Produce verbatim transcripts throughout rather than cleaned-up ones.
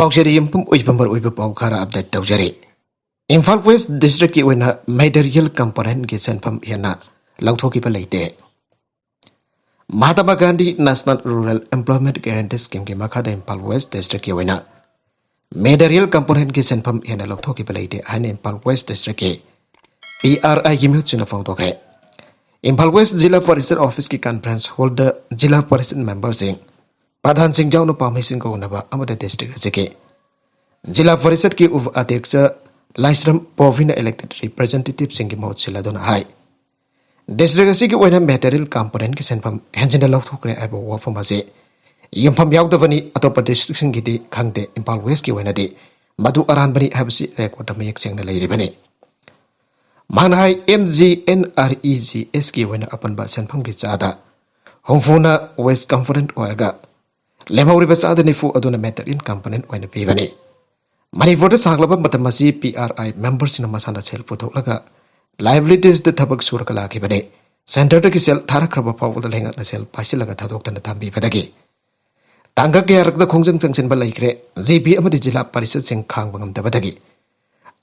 ꯄꯥꯎꯆꯦꯗ ꯌꯨꯝꯐꯝ ꯑꯣꯏꯕ ꯃꯔꯨꯑꯣꯏꯕ ꯄꯥꯎ ꯈꯔ ꯑꯞꯗꯦꯠ ꯇꯧꯖꯔꯤ꯫ ꯏꯝꯐꯥꯜ ꯋꯦꯁ ꯗꯤꯁꯇ꯭ꯔꯤꯛꯀꯤ ꯑꯣꯏꯅ ꯃꯦꯇꯔꯤꯌꯦꯜ ꯀꯝꯄꯣꯅꯦꯟꯒꯤ ꯁꯦꯟꯐꯝ ꯍꯦꯟꯅ ꯂꯧꯊꯣꯛꯈꯤꯕ ꯂꯩꯇꯦ꯫ Mahatma Gandhi national rural ꯑꯦꯝꯄ꯭ꯂꯣꯏꯃꯦꯟꯠ guarantee ꯁ꯭ꯀꯤꯝꯒꯤ ꯃꯈꯥꯗ ꯏꯝꯐꯥꯜ ꯋꯦꯁ ꯗꯤꯁꯇ꯭ꯔꯤꯛꯀꯤ ꯑꯣꯏꯅ ꯃꯦꯇꯔꯤꯌꯦꯜ ꯀꯝꯄꯣꯅꯦꯟꯒꯤ ꯁꯦꯟꯐꯝ ꯍꯦꯟꯅ ꯂꯧꯊꯣꯛꯈꯤꯕ ꯂꯩꯇꯦ ꯍꯥꯏꯅ ꯏꯝꯐꯥꯜ ꯋꯦꯁ ꯗꯤꯁꯇ꯭ꯔꯤꯛꯀꯤ ꯄꯤ ꯑꯥꯔ ꯑꯥꯏꯒꯤ ꯃꯤꯍꯨꯠꯁꯤꯡꯅ ꯐꯣꯡꯗꯣꯛꯈ꯭ꯔꯦ꯫ ꯏꯝꯐꯥꯜ ꯋꯦꯁ ꯖꯤꯂꯥ ꯄꯔꯤꯁꯠ ꯑꯣꯐꯤꯁꯀꯤ ꯀꯟꯐ꯭ꯔꯦꯟꯁ ꯍꯣꯜꯗ ꯖꯤꯂꯥ ꯄꯔꯤꯁꯠ ꯃꯦꯝꯕꯔꯁꯤꯡ, ꯄ꯭ꯔꯙꯥꯟꯁꯤꯡ ꯌꯥꯎꯅ ꯄꯥꯝꯃꯤꯁꯤꯡ ꯀꯧꯅꯕ ꯑꯃꯗ ꯗꯤꯁꯇ꯭ꯔꯤꯛ ꯑꯁꯤꯒꯤ ꯖꯤꯂꯥ ꯄꯔꯤꯁꯠꯀꯤ ꯎꯄ ꯑꯗ꯭ꯌꯛꯁ ꯂꯥꯏꯁ꯭ꯔꯝ ꯄꯣꯚꯤꯅ ꯏꯂꯦꯛꯇꯦꯗ ꯔꯤꯄ꯭ꯔꯖꯦꯟꯇꯦꯇꯤꯚꯁꯤꯡꯒꯤ ꯃꯍꯨꯠ ꯁꯤꯜꯂꯗꯨꯅ ꯍꯥꯏ, ꯗꯤꯁꯇ꯭ꯔꯤꯛ ꯑꯁꯤꯒꯤ ꯑꯣꯏꯅ ꯃꯦꯇꯔꯤꯌꯦꯜ ꯀꯝꯄꯣꯅꯦꯟꯒꯤ ꯁꯦꯟꯐꯝ ꯍꯦꯟꯖꯤꯟꯅ ꯂꯧꯊꯣꯛꯈ꯭ꯔꯦ ꯍꯥꯏꯕ ꯋꯥꯐꯝ ꯑꯁꯤ ꯌꯨꯝꯐꯝ ꯌꯥꯎꯗꯕꯅꯤ꯫ ꯑꯇꯣꯞꯄ ꯗꯤꯁꯇ꯭ꯔꯤꯛꯁꯤꯡꯒꯤꯗꯤ ꯈꯪꯗꯦ, ꯏꯝꯐꯥꯜ ꯋꯦꯁꯀꯤ ꯑꯣꯏꯅꯗꯤ ꯃꯗꯨ ꯑꯔꯥꯟꯕꯅꯤ ꯍꯥꯏꯕꯁꯤ ꯔꯦꯀꯣꯔꯗꯇ ꯃꯌꯦꯛ ꯁꯦꯡꯅ ꯂꯩꯔꯤꯕꯅꯤ꯫ ꯃꯍꯥꯛꯅ ꯍꯥꯏ, M G N R E G ꯑꯦꯁꯀꯤ ꯑꯣꯏꯅ ꯑꯄꯨꯟꯕ ꯁꯦꯟꯐꯝꯒꯤ ꯆꯥꯗ ꯍꯨꯝꯐꯨꯅ ꯋꯦꯁ ꯀꯝꯄꯣꯅꯦꯟ ꯑꯣꯏꯔꯒ, ꯂꯦꯝꯍꯧꯔꯤꯕ ꯆꯥꯗ ꯅꯤꯐꯨ ꯑꯗꯨꯅ ꯃꯦꯇꯔꯤꯌꯦꯜ ꯀꯝꯄꯣꯅꯦꯟ ꯑꯣꯏꯅ ꯄꯤꯕꯅꯤ꯫ ꯃꯅꯤꯄꯨꯔꯗ ꯁꯥꯡꯂꯕ ꯃꯇꯝ ꯑꯁꯤ ꯄꯤ ꯑꯥꯔ ꯑꯥꯏ ꯃꯦꯝꯕꯔꯁꯤꯡꯅ ꯃꯁꯥꯅ ꯁꯦꯜ ꯄꯨꯊꯣꯛꯂꯒ ꯂꯥꯏꯕꯤꯂꯤꯇꯤꯁꯇ ꯊꯕꯛ ꯁꯨꯔꯒ ꯂꯥꯛꯈꯤꯕꯅꯤ꯫ ꯁꯦꯟꯇꯔꯗꯒꯤ ꯁꯦꯜ ꯊꯥꯔꯛꯈ꯭ꯔꯕ ꯐꯥꯎꯕꯗ ꯂꯩꯉꯥꯛꯅ ꯁꯦꯜ ꯄꯥꯏꯁꯤꯜꯂꯒ ꯊꯥꯗꯣꯛꯇꯅ ꯊꯝꯕꯤꯕꯗꯒꯤ ꯇꯥꯡꯀꯛ ꯀꯌꯥꯔꯛꯇ ꯈꯣꯡꯖꯪ ꯆꯪꯁꯤꯟꯕ ꯂꯩꯈ꯭ꯔꯦ꯫ ꯖꯤ ꯄꯤ ꯑꯃꯗꯤ ꯖꯤꯂꯥ ꯄꯔꯤꯁꯠꯁꯤꯡ ꯈꯥꯡꯕ ꯉꯝꯗꯕꯗꯒꯤ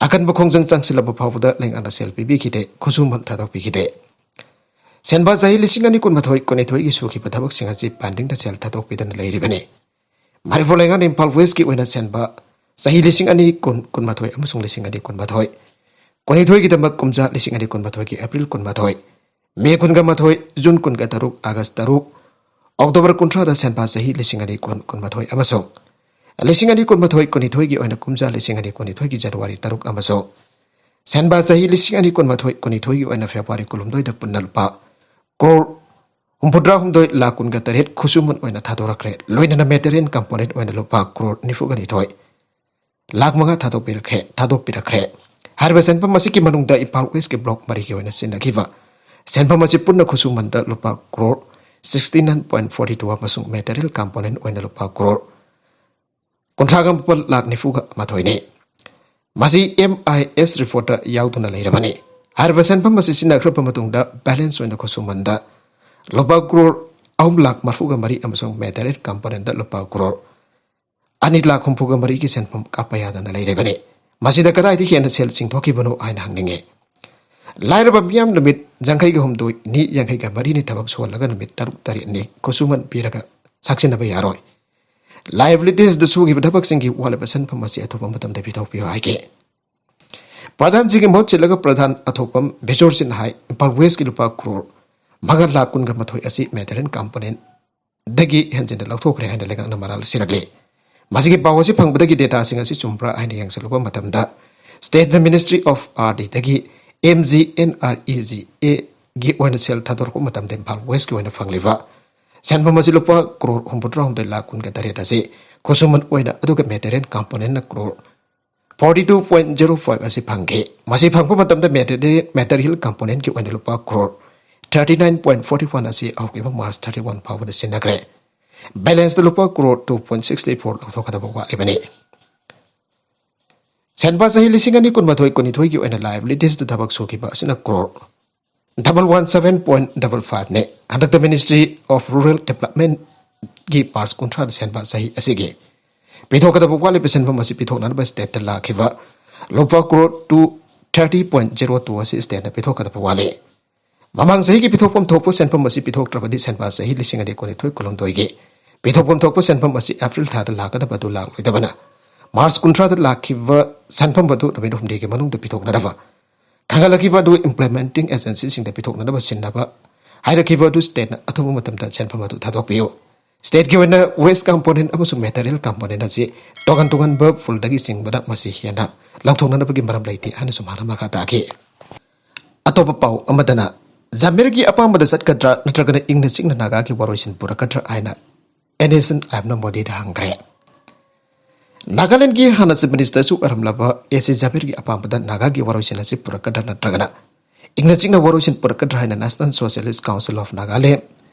ꯑꯀꯟꯕ ꯈꯣꯡꯖꯪ ꯆꯪꯁꯤꯜꯂꯕ ꯐꯥꯎꯕꯗ ꯂꯩꯉꯥꯛꯅ ꯁꯦꯜ ꯄꯤꯕꯤꯈꯤꯗꯦ, ꯈꯨꯠꯁꯨꯃꯟ ꯊꯥꯗꯣꯛꯄꯤꯈꯤꯗꯦ꯫ ꯁꯦꯟꯕꯥ ꯆꯍꯤ ꯂꯤꯁꯤꯡ ꯑꯅꯤ ꯀꯨꯟꯃꯥꯊꯣꯏ ꯀꯨꯟꯅꯤꯊꯣꯏꯒꯤ ꯁꯨꯈꯤꯕ ꯊꯕꯛꯁꯤꯡ ꯑꯁꯤ ꯄꯦꯟꯗꯤꯡꯗ ꯁꯦꯜ ꯊꯥꯗꯣꯛꯄꯤꯗꯅ ꯂꯩꯔꯤꯕꯅꯤ꯫ ꯃꯅꯤꯄꯨꯔ ꯂꯩꯉꯥꯛꯅ ꯏꯝꯐꯥꯜ ꯋꯦꯁꯀꯤ ꯑꯣꯏꯅ ꯁꯦꯟꯕꯥ ꯆꯍꯤ ꯂꯤꯁꯤꯡ ꯑꯅꯤ ꯀꯨꯟ, ꯀꯨꯟꯃꯥꯊꯣꯏ ꯑꯃꯁꯨꯡ ꯂꯤꯁꯤꯡ ꯑꯅꯤ ꯀꯨꯟꯃꯥꯊꯣꯏ, ꯀꯨꯟꯅꯤꯊꯣꯏꯒꯤꯗꯃꯛ ꯀꯨꯝꯖꯥ ꯂꯤꯁꯤꯡ ꯑꯅꯤ ꯀꯨꯟꯃꯥꯊꯣꯏꯒꯤ ꯑꯦꯄ꯭ꯔꯤꯜ ꯀꯨꯟꯃꯥꯊꯣꯏ, ꯃꯦ ꯀꯨꯟꯒ ꯃꯥꯊꯣꯏ, ꯖꯨꯟ ꯀꯨꯟꯒ ꯇꯔꯨꯛ, ꯑꯥꯒꯁ ꯇꯔꯨꯛ, ꯑꯣꯛꯇꯣꯕꯔ ꯀꯨꯟꯊ꯭ꯔꯥꯗ ꯁꯦꯟꯕꯥ ꯆꯍꯤ ꯂꯤꯁꯤꯡ ꯑꯅꯤ ꯀꯨꯟ, ꯀꯨꯟꯃꯥꯊꯣꯏ ꯑꯃꯁꯨꯡ ꯂꯤꯁꯤꯡ ꯑꯅꯤ ꯀꯨꯟꯃꯥꯊꯣꯏ, ꯀꯨꯟꯅꯤꯊꯣꯏꯒꯤ ꯑꯣꯏꯅ ꯀꯨꯝꯖꯥ ꯂꯤꯁꯤꯡ ꯑꯅꯤ ꯀꯨꯟꯅꯤꯊꯣꯏꯒꯤ ꯖꯅꯋꯥꯔꯤ ꯇꯔꯨꯛ ꯑꯃꯁꯨꯡ ꯁꯦꯟꯕꯥ ꯆꯍꯤ ꯂꯤꯁꯤꯡ ꯑꯅꯤ ꯀꯨꯟꯃꯥꯊꯣꯏ, ꯀꯨꯟꯅꯤꯊꯣꯏꯒꯤ ꯑꯣꯏꯅ ꯐꯦꯕ꯭ꯔꯨꯋꯥꯔꯤ ꯀꯨꯟꯍꯨꯝꯗꯣꯏꯗ ꯄꯨꯟꯅ ꯂꯨꯄꯥ ꯀ꯭ꯔꯣꯔ ꯍꯨꯝꯐꯨꯇꯔꯥ ꯍꯨꯝꯗꯣꯏ ꯂꯥꯈ ꯀꯨꯟꯒ ꯇꯔꯦꯠ ꯈꯨꯠꯁꯨꯃꯟ ꯑꯣꯏꯅ ꯊꯥꯗꯣꯔꯛꯈ꯭ꯔꯦ꯫ ꯂꯣꯏꯅꯅ ꯃꯦꯇꯔꯤꯌꯦꯜ ꯀꯝꯄꯣꯅꯦꯟ ꯑꯣꯏꯅ ꯂꯨꯄꯥ ꯀ꯭ꯔꯣꯔ ꯅꯤꯐꯨꯒ ꯅꯤꯊꯣꯏ ꯂꯥꯈ ꯃꯉꯥ ꯊꯥꯗꯣꯛꯄꯤꯔꯛꯈ꯭ꯔꯦ, ꯊꯥꯗꯣꯛꯄꯤꯔꯛꯈ꯭ꯔꯦ꯫ ꯍꯥꯏꯔꯤꯕ ꯁꯦꯟꯐꯝ ꯑꯁꯤꯒꯤ ꯃꯅꯨꯡꯗ ꯏꯝꯐꯥꯜ ꯋꯦꯁꯀꯤ ꯕ꯭ꯂꯣꯛ ꯃꯔꯤꯒꯤ ꯑꯣꯏꯅ ꯁꯤꯖꯤꯟꯅꯈꯤꯕ ꯁꯦꯟꯐꯝ ꯑꯁꯤ ꯄꯨꯟꯅ ꯈꯨꯠꯁꯨꯃꯟꯗ ꯂꯨꯄꯥ crore sixty nine point forty two ꯑꯃꯁꯨꯡ ꯃꯦꯇꯔꯤꯌꯦꯜ ꯀꯝꯄꯣꯅꯦꯟ ꯑꯣꯏꯅ ꯂꯨꯄꯥ ꯀ꯭ꯔꯣꯔ ꯀꯨꯟꯊ꯭ꯔꯥꯒ ꯃꯥꯄꯜ ꯂꯥꯈ ꯅꯤꯐꯨꯒ ꯃꯥꯊꯣꯏꯅꯤ꯫ ꯃꯁꯤ ꯑꯦꯝ ꯑꯥꯏ ꯑꯦꯁ ꯔꯤꯄꯣꯔꯠꯇ ꯌꯥꯎꯗꯨꯅ ꯂꯩꯔꯕꯅꯤ꯫ ꯍꯥꯏꯔꯤꯕ ꯁꯦꯟꯐꯝ ꯑꯁꯤ ꯁꯤꯖꯤꯟꯅꯈ꯭ꯔꯕ ꯃꯇꯨꯡꯗ ꯕꯦꯂꯦꯟꯁ ꯑꯣꯏꯅ ꯈꯨꯠꯁꯨꯃꯟꯗ ꯂꯨꯄꯥ ꯀ꯭ꯔꯣꯔ ꯑꯍꯨꯝ ꯂꯥꯈ ꯃꯔꯤꯐꯨꯒ ꯃꯔꯤ ꯑꯃꯁꯨꯡ ꯃꯦꯇꯔꯤꯌꯦꯜ ꯀꯝꯄꯣꯅꯦꯟꯗ ꯂꯨꯄꯥ ꯀ꯭ꯔꯣꯔ ꯑꯅꯤ ꯂꯥꯈ ꯍꯨꯝꯐꯨꯒ ꯃꯔꯤꯒꯤ ꯁꯦꯟꯐꯝ ꯀꯥꯞꯄ ꯌꯥꯗꯅ ꯂꯩꯔꯤꯕꯅꯤ꯫ ꯃꯁꯤꯗ ꯀꯗꯥꯏꯗ ꯍꯦꯟꯅ ꯁꯦꯜ ꯆꯤꯡꯊꯣꯛꯈꯤꯕꯅꯣ ꯍꯥꯏꯅ ꯍꯪꯅꯤꯡꯉꯤ꯫ ꯂꯥꯏꯔꯕ ꯃꯤꯌꯥꯝ ꯅꯨꯃꯤꯠ ꯌꯥꯡꯈꯩꯒ ꯍꯨꯝꯗꯣꯏꯅꯤ, ꯌꯥꯡꯈꯩꯒ ꯃꯔꯤꯅꯤ ꯊꯕꯛ ꯁꯨꯍꯜꯂꯒ ꯅꯨꯃꯤꯠ ꯇꯔꯨꯛ ꯇꯔꯦꯠꯅꯤ ꯈꯨꯠꯁꯨꯃꯟ ꯄꯤꯔꯒ ꯁꯥꯛꯆꯤꯟꯅꯕ ꯌꯥꯔꯣꯏ꯫ ꯂꯥꯏꯕꯤꯂꯤꯇꯤꯁꯇ ꯁꯨꯈꯤꯕ ꯊꯕꯛꯁꯤꯡꯒꯤ ꯋꯥꯠꯂꯕ ꯁꯦꯟꯐꯝ ꯑꯁꯤ ꯑꯊꯨꯕ ꯃꯇꯝꯗ ꯄꯤꯊꯣꯛꯄꯤꯌꯨ ꯍꯥꯏꯈꯤ꯫ ꯄ꯭ꯔꯙꯥꯟꯁꯤꯒꯤ ꯃꯍꯨꯠ ꯁꯤꯜꯂꯒ ꯄ꯭ꯔꯙꯥꯟ ꯑꯊꯣꯛꯄꯝ ꯕꯤꯖꯣꯔ ꯁꯤꯟꯍꯥꯏ ꯏꯝꯐꯥꯜ ꯋꯦꯁꯀꯤ ꯂꯨꯄꯥ ꯀ꯭ꯔꯣꯔ ꯃꯉꯥ ꯂꯥꯈ ꯀꯨꯟꯒ ꯃꯥꯊꯣꯏ ꯑꯁꯤ ꯃꯦꯇꯔꯤꯌꯦꯜ ꯀꯝꯄꯣꯅꯦꯟꯗꯒꯤ ꯍꯦꯟꯖꯤꯟꯅ ꯂꯧꯊꯣꯛꯈ꯭ꯔꯦ ꯍꯥꯏꯅ ꯂꯩꯉꯥꯛꯅ ꯃꯔꯥꯜ ꯁꯤꯔꯛꯂꯤ꯫ ꯃꯁꯤꯒꯤ ꯄꯥꯎ ꯑꯁꯤ ꯐꯪꯕꯗꯒꯤ ꯗꯦꯇꯥꯁꯤꯡ ꯑꯁꯤ ꯆꯨꯝꯕ꯭ꯔꯥ ꯍꯥꯏꯅ ꯌꯦꯡꯁꯤꯜꯂꯨꯕ ꯃꯇꯝꯗ, ꯁ꯭ꯇꯦꯠꯅ ꯃꯤꯅꯤꯁꯇ꯭ꯔꯤ ꯑꯣꯐ ꯑꯥꯔ ꯗꯤꯗꯒꯤ M G N R E G ꯑꯦꯒꯤ ꯑꯣꯏꯅ ꯁꯦꯜ ꯊꯥꯗꯣꯔꯛꯄ ꯃꯇꯝꯗ ꯏꯝꯐꯥꯜ ꯋꯦꯁꯀꯤ ꯑꯣꯏꯅ ꯐꯪꯂꯤꯕ ꯁꯦꯟꯐꯝ ꯑꯁꯤ ꯂꯨꯄꯥ ꯀ꯭ꯔꯣꯔ ꯍꯨꯝꯐꯨꯇꯔꯥꯍꯨꯝꯗꯣꯏ ꯂꯥꯈ ꯀꯨꯟꯒ ꯇꯔꯦꯠ ꯑꯁꯤ ꯈꯨꯠꯁꯨꯃꯟ ꯑꯣꯏꯅ, ꯑꯗꯨꯒ ꯃꯦꯇꯔꯤꯌꯦꯜ ꯀꯝꯄꯣꯅꯦꯟꯅ crore forty two point zero five ꯑꯁꯤ ꯐꯪꯈꯤ꯫ ꯃꯁꯤ ꯐꯪꯕ ꯃꯇꯝꯗ ꯃꯦꯇꯔꯤꯌꯦꯜ ꯀꯝꯄꯣꯅꯦꯟꯒꯤ ꯑꯣꯏꯅ ꯂꯨꯄꯥ crore thirty nine point forty one ꯑꯁꯤ ꯍꯧꯈꯤꯕ ꯃꯥꯔꯆ ꯊꯥꯔꯇꯤ ꯋꯥꯟ ꯐꯥꯎꯕꯗ ꯁꯤꯟꯅꯈ꯭ꯔꯦ꯫ ꯕꯦꯂꯦꯟꯁꯇ ꯂꯨꯄꯥ crore two point six three four ꯂꯧꯊꯣꯛꯀꯗꯕ ꯋꯥꯠꯂꯤꯕꯅꯤ꯫ ꯁꯦꯟꯕꯥ ꯆꯍꯤ ꯂꯤꯁꯤꯡ ꯑꯅꯤ ꯀꯨꯟꯃꯥꯊꯣꯏ ꯀꯨꯟꯅꯤꯊꯣꯏꯒꯤ ꯑꯣꯏꯅ ꯂꯥꯏꯕꯤꯂꯤꯇꯤꯁꯇ ꯊꯕꯛ ꯁꯨꯈꯤꯕ ꯑꯁꯤꯅ crore double one seven point double ꯐꯥꯏꯚꯅꯤ꯫ ꯍꯟꯗꯛꯇ ꯃꯤꯅꯤꯁꯇ꯭ꯔꯤ ꯑꯣꯐ ꯔꯨꯔꯦꯜ ꯗꯦꯕꯂꯞꯃꯦꯟꯒꯤ ꯃꯥꯔꯆ ꯀꯨꯟꯊ꯭ꯔꯥꯗ ꯁꯦꯟꯕꯥ ꯆꯍꯤ ꯑꯁꯤꯒꯤ ꯄꯤꯊꯣꯛꯀꯗꯕ ꯋꯥꯠꯂꯤꯕ ꯁꯦꯟꯐꯝ ꯑꯁꯤ ꯄꯤꯊꯣꯛꯅꯅꯕ ꯁ꯭ꯇꯦꯠꯇ ꯂꯥꯛꯈꯤꯕ ꯂꯨꯄꯥ crore two thirty point zero two ꯑꯁꯤ ꯁ꯭ꯇꯦꯠꯅ ꯄꯤꯊꯣꯛꯀꯗꯕ ꯋꯥꯠꯂꯤ꯫ ꯃꯃꯥꯡ ꯆꯍꯤꯒꯤ ꯄꯤꯊꯣꯛꯐꯝ ꯊꯣꯛꯄ ꯁꯦꯟꯐꯝ ꯑꯁꯤ ꯄꯤꯊꯣꯛꯇ꯭ꯔꯕꯗꯤ ꯁꯦꯟꯕꯥ ꯆꯍꯤ ꯂꯤꯁꯤꯡ ꯑꯅꯤ ꯀꯨꯟꯅꯤꯊꯣꯏ ꯀꯨꯟꯍꯨꯝꯗꯣꯏꯒꯤ ꯄꯤꯊꯣꯛꯐꯝ ꯊꯣꯛꯄ ꯁꯦꯟꯐꯝ ꯑꯁꯤ ꯑꯦꯄ꯭ꯔꯤꯜ ꯊꯥꯗ ꯂꯥꯛꯀꯗꯕ ꯑꯗꯨ ꯂꯥꯛꯂꯣꯏꯗꯕꯅ, ꯃꯥꯔꯆ ꯀꯨꯟꯊ꯭ꯔꯥꯗ ꯂꯥꯛꯈꯤꯕ ꯁꯦꯟꯐꯝ ꯑꯗꯨ ꯅꯨꯃꯤꯠ ꯍꯨꯝꯅꯤꯒꯤ ꯃꯅꯨꯡꯗ ꯄꯤꯊꯣꯛꯅꯅꯕ, ꯈꯪꯍꯜꯂꯛꯈꯤꯕ ꯑꯗꯨ ꯏꯝꯄ꯭ꯂꯤꯃꯦꯟꯇꯤꯡ ꯑꯦꯖꯦꯟꯁꯤꯁꯤꯡꯗ ꯄꯤꯊꯣꯛꯅꯅꯕ ꯁꯤꯟꯅꯕ ꯍꯥꯏꯔꯛꯈꯤꯕ ꯑꯗꯨ ꯁ꯭ꯇꯦꯠꯅ ꯑꯊꯨꯕ ꯃꯇꯝꯗ ꯁꯦꯟꯐꯝ ꯑꯗꯨ ꯊꯥꯗꯣꯛꯄꯤꯌꯨ꯫ ꯁ꯭ꯇꯦꯠꯀꯤ ꯑꯣꯏꯅ ꯋꯦꯁ ꯀꯝꯄꯣꯅꯦꯟ ꯑꯃꯁꯨꯡ ꯃꯦꯇꯔꯤꯌꯦꯜ ꯀꯝꯄꯣꯅꯦꯟ ꯑꯁꯤ ꯇꯣꯉꯥꯟ ꯇꯣꯉꯥꯟꯕ ꯄꯨꯜꯗꯒꯤ ꯆꯤꯡꯕꯅ ꯃꯁꯤ ꯍꯦꯟꯅ ꯂꯧꯊꯣꯛꯅꯅꯕꯒꯤ ꯃꯔꯝ ꯂꯩꯇꯦ ꯍꯥꯏꯅꯁꯨ ꯃꯍꯥꯛꯅ ꯃꯈꯥ ꯇꯥꯈꯤ꯫ ꯑꯇꯣꯞꯄ ꯄꯥꯎ ꯑꯃꯗꯅ, ꯖꯥꯃꯤꯔꯒꯤ ꯑꯄꯥꯝꯕꯗ ꯆꯠꯀꯗ꯭ꯔꯥ ꯅꯠꯇ꯭ꯔꯒꯅ ꯏꯪꯅ ꯆꯤꯛꯅ ꯅꯥꯒꯥꯒꯤ ꯋꯥꯔꯣꯏꯁꯤꯟ ꯄꯨꯔꯛꯀꯗ꯭ꯔꯥ ꯍꯥꯏꯅ ꯑꯦꯟ ꯑꯦꯁ ꯑꯦꯟ ꯑꯥꯏ ꯑꯦꯝꯅ ꯃꯣꯗꯤꯗ ꯍꯪꯈ꯭ꯔꯦ꯫ ꯅꯥꯒꯥꯂꯦꯟꯗꯒꯤ ꯍꯥꯟꯅ ꯆꯤꯐ ꯃꯤꯅꯤꯁꯇꯔꯁꯨ ꯑꯣꯏꯔꯝꯂꯕ ꯑꯦ ꯁꯤ ꯖꯥꯃꯤꯔꯒꯤ ꯑꯄꯥꯝꯕꯗ ꯅꯥꯒꯥꯒꯤ ꯋꯥꯔꯣꯏꯁꯤꯟ ꯑꯁꯤ ꯄꯨꯔꯛꯀꯗ꯭ꯔꯥ ꯅꯠꯇ꯭ꯔꯒꯅ ꯏꯪꯅ ꯆꯤꯛꯅ ꯋꯥꯔꯣꯏꯁꯤꯟ ꯄꯨꯔꯛꯀꯗ꯭ꯔꯥ ꯍꯥꯏꯅ National Socialist Council of Nagaland,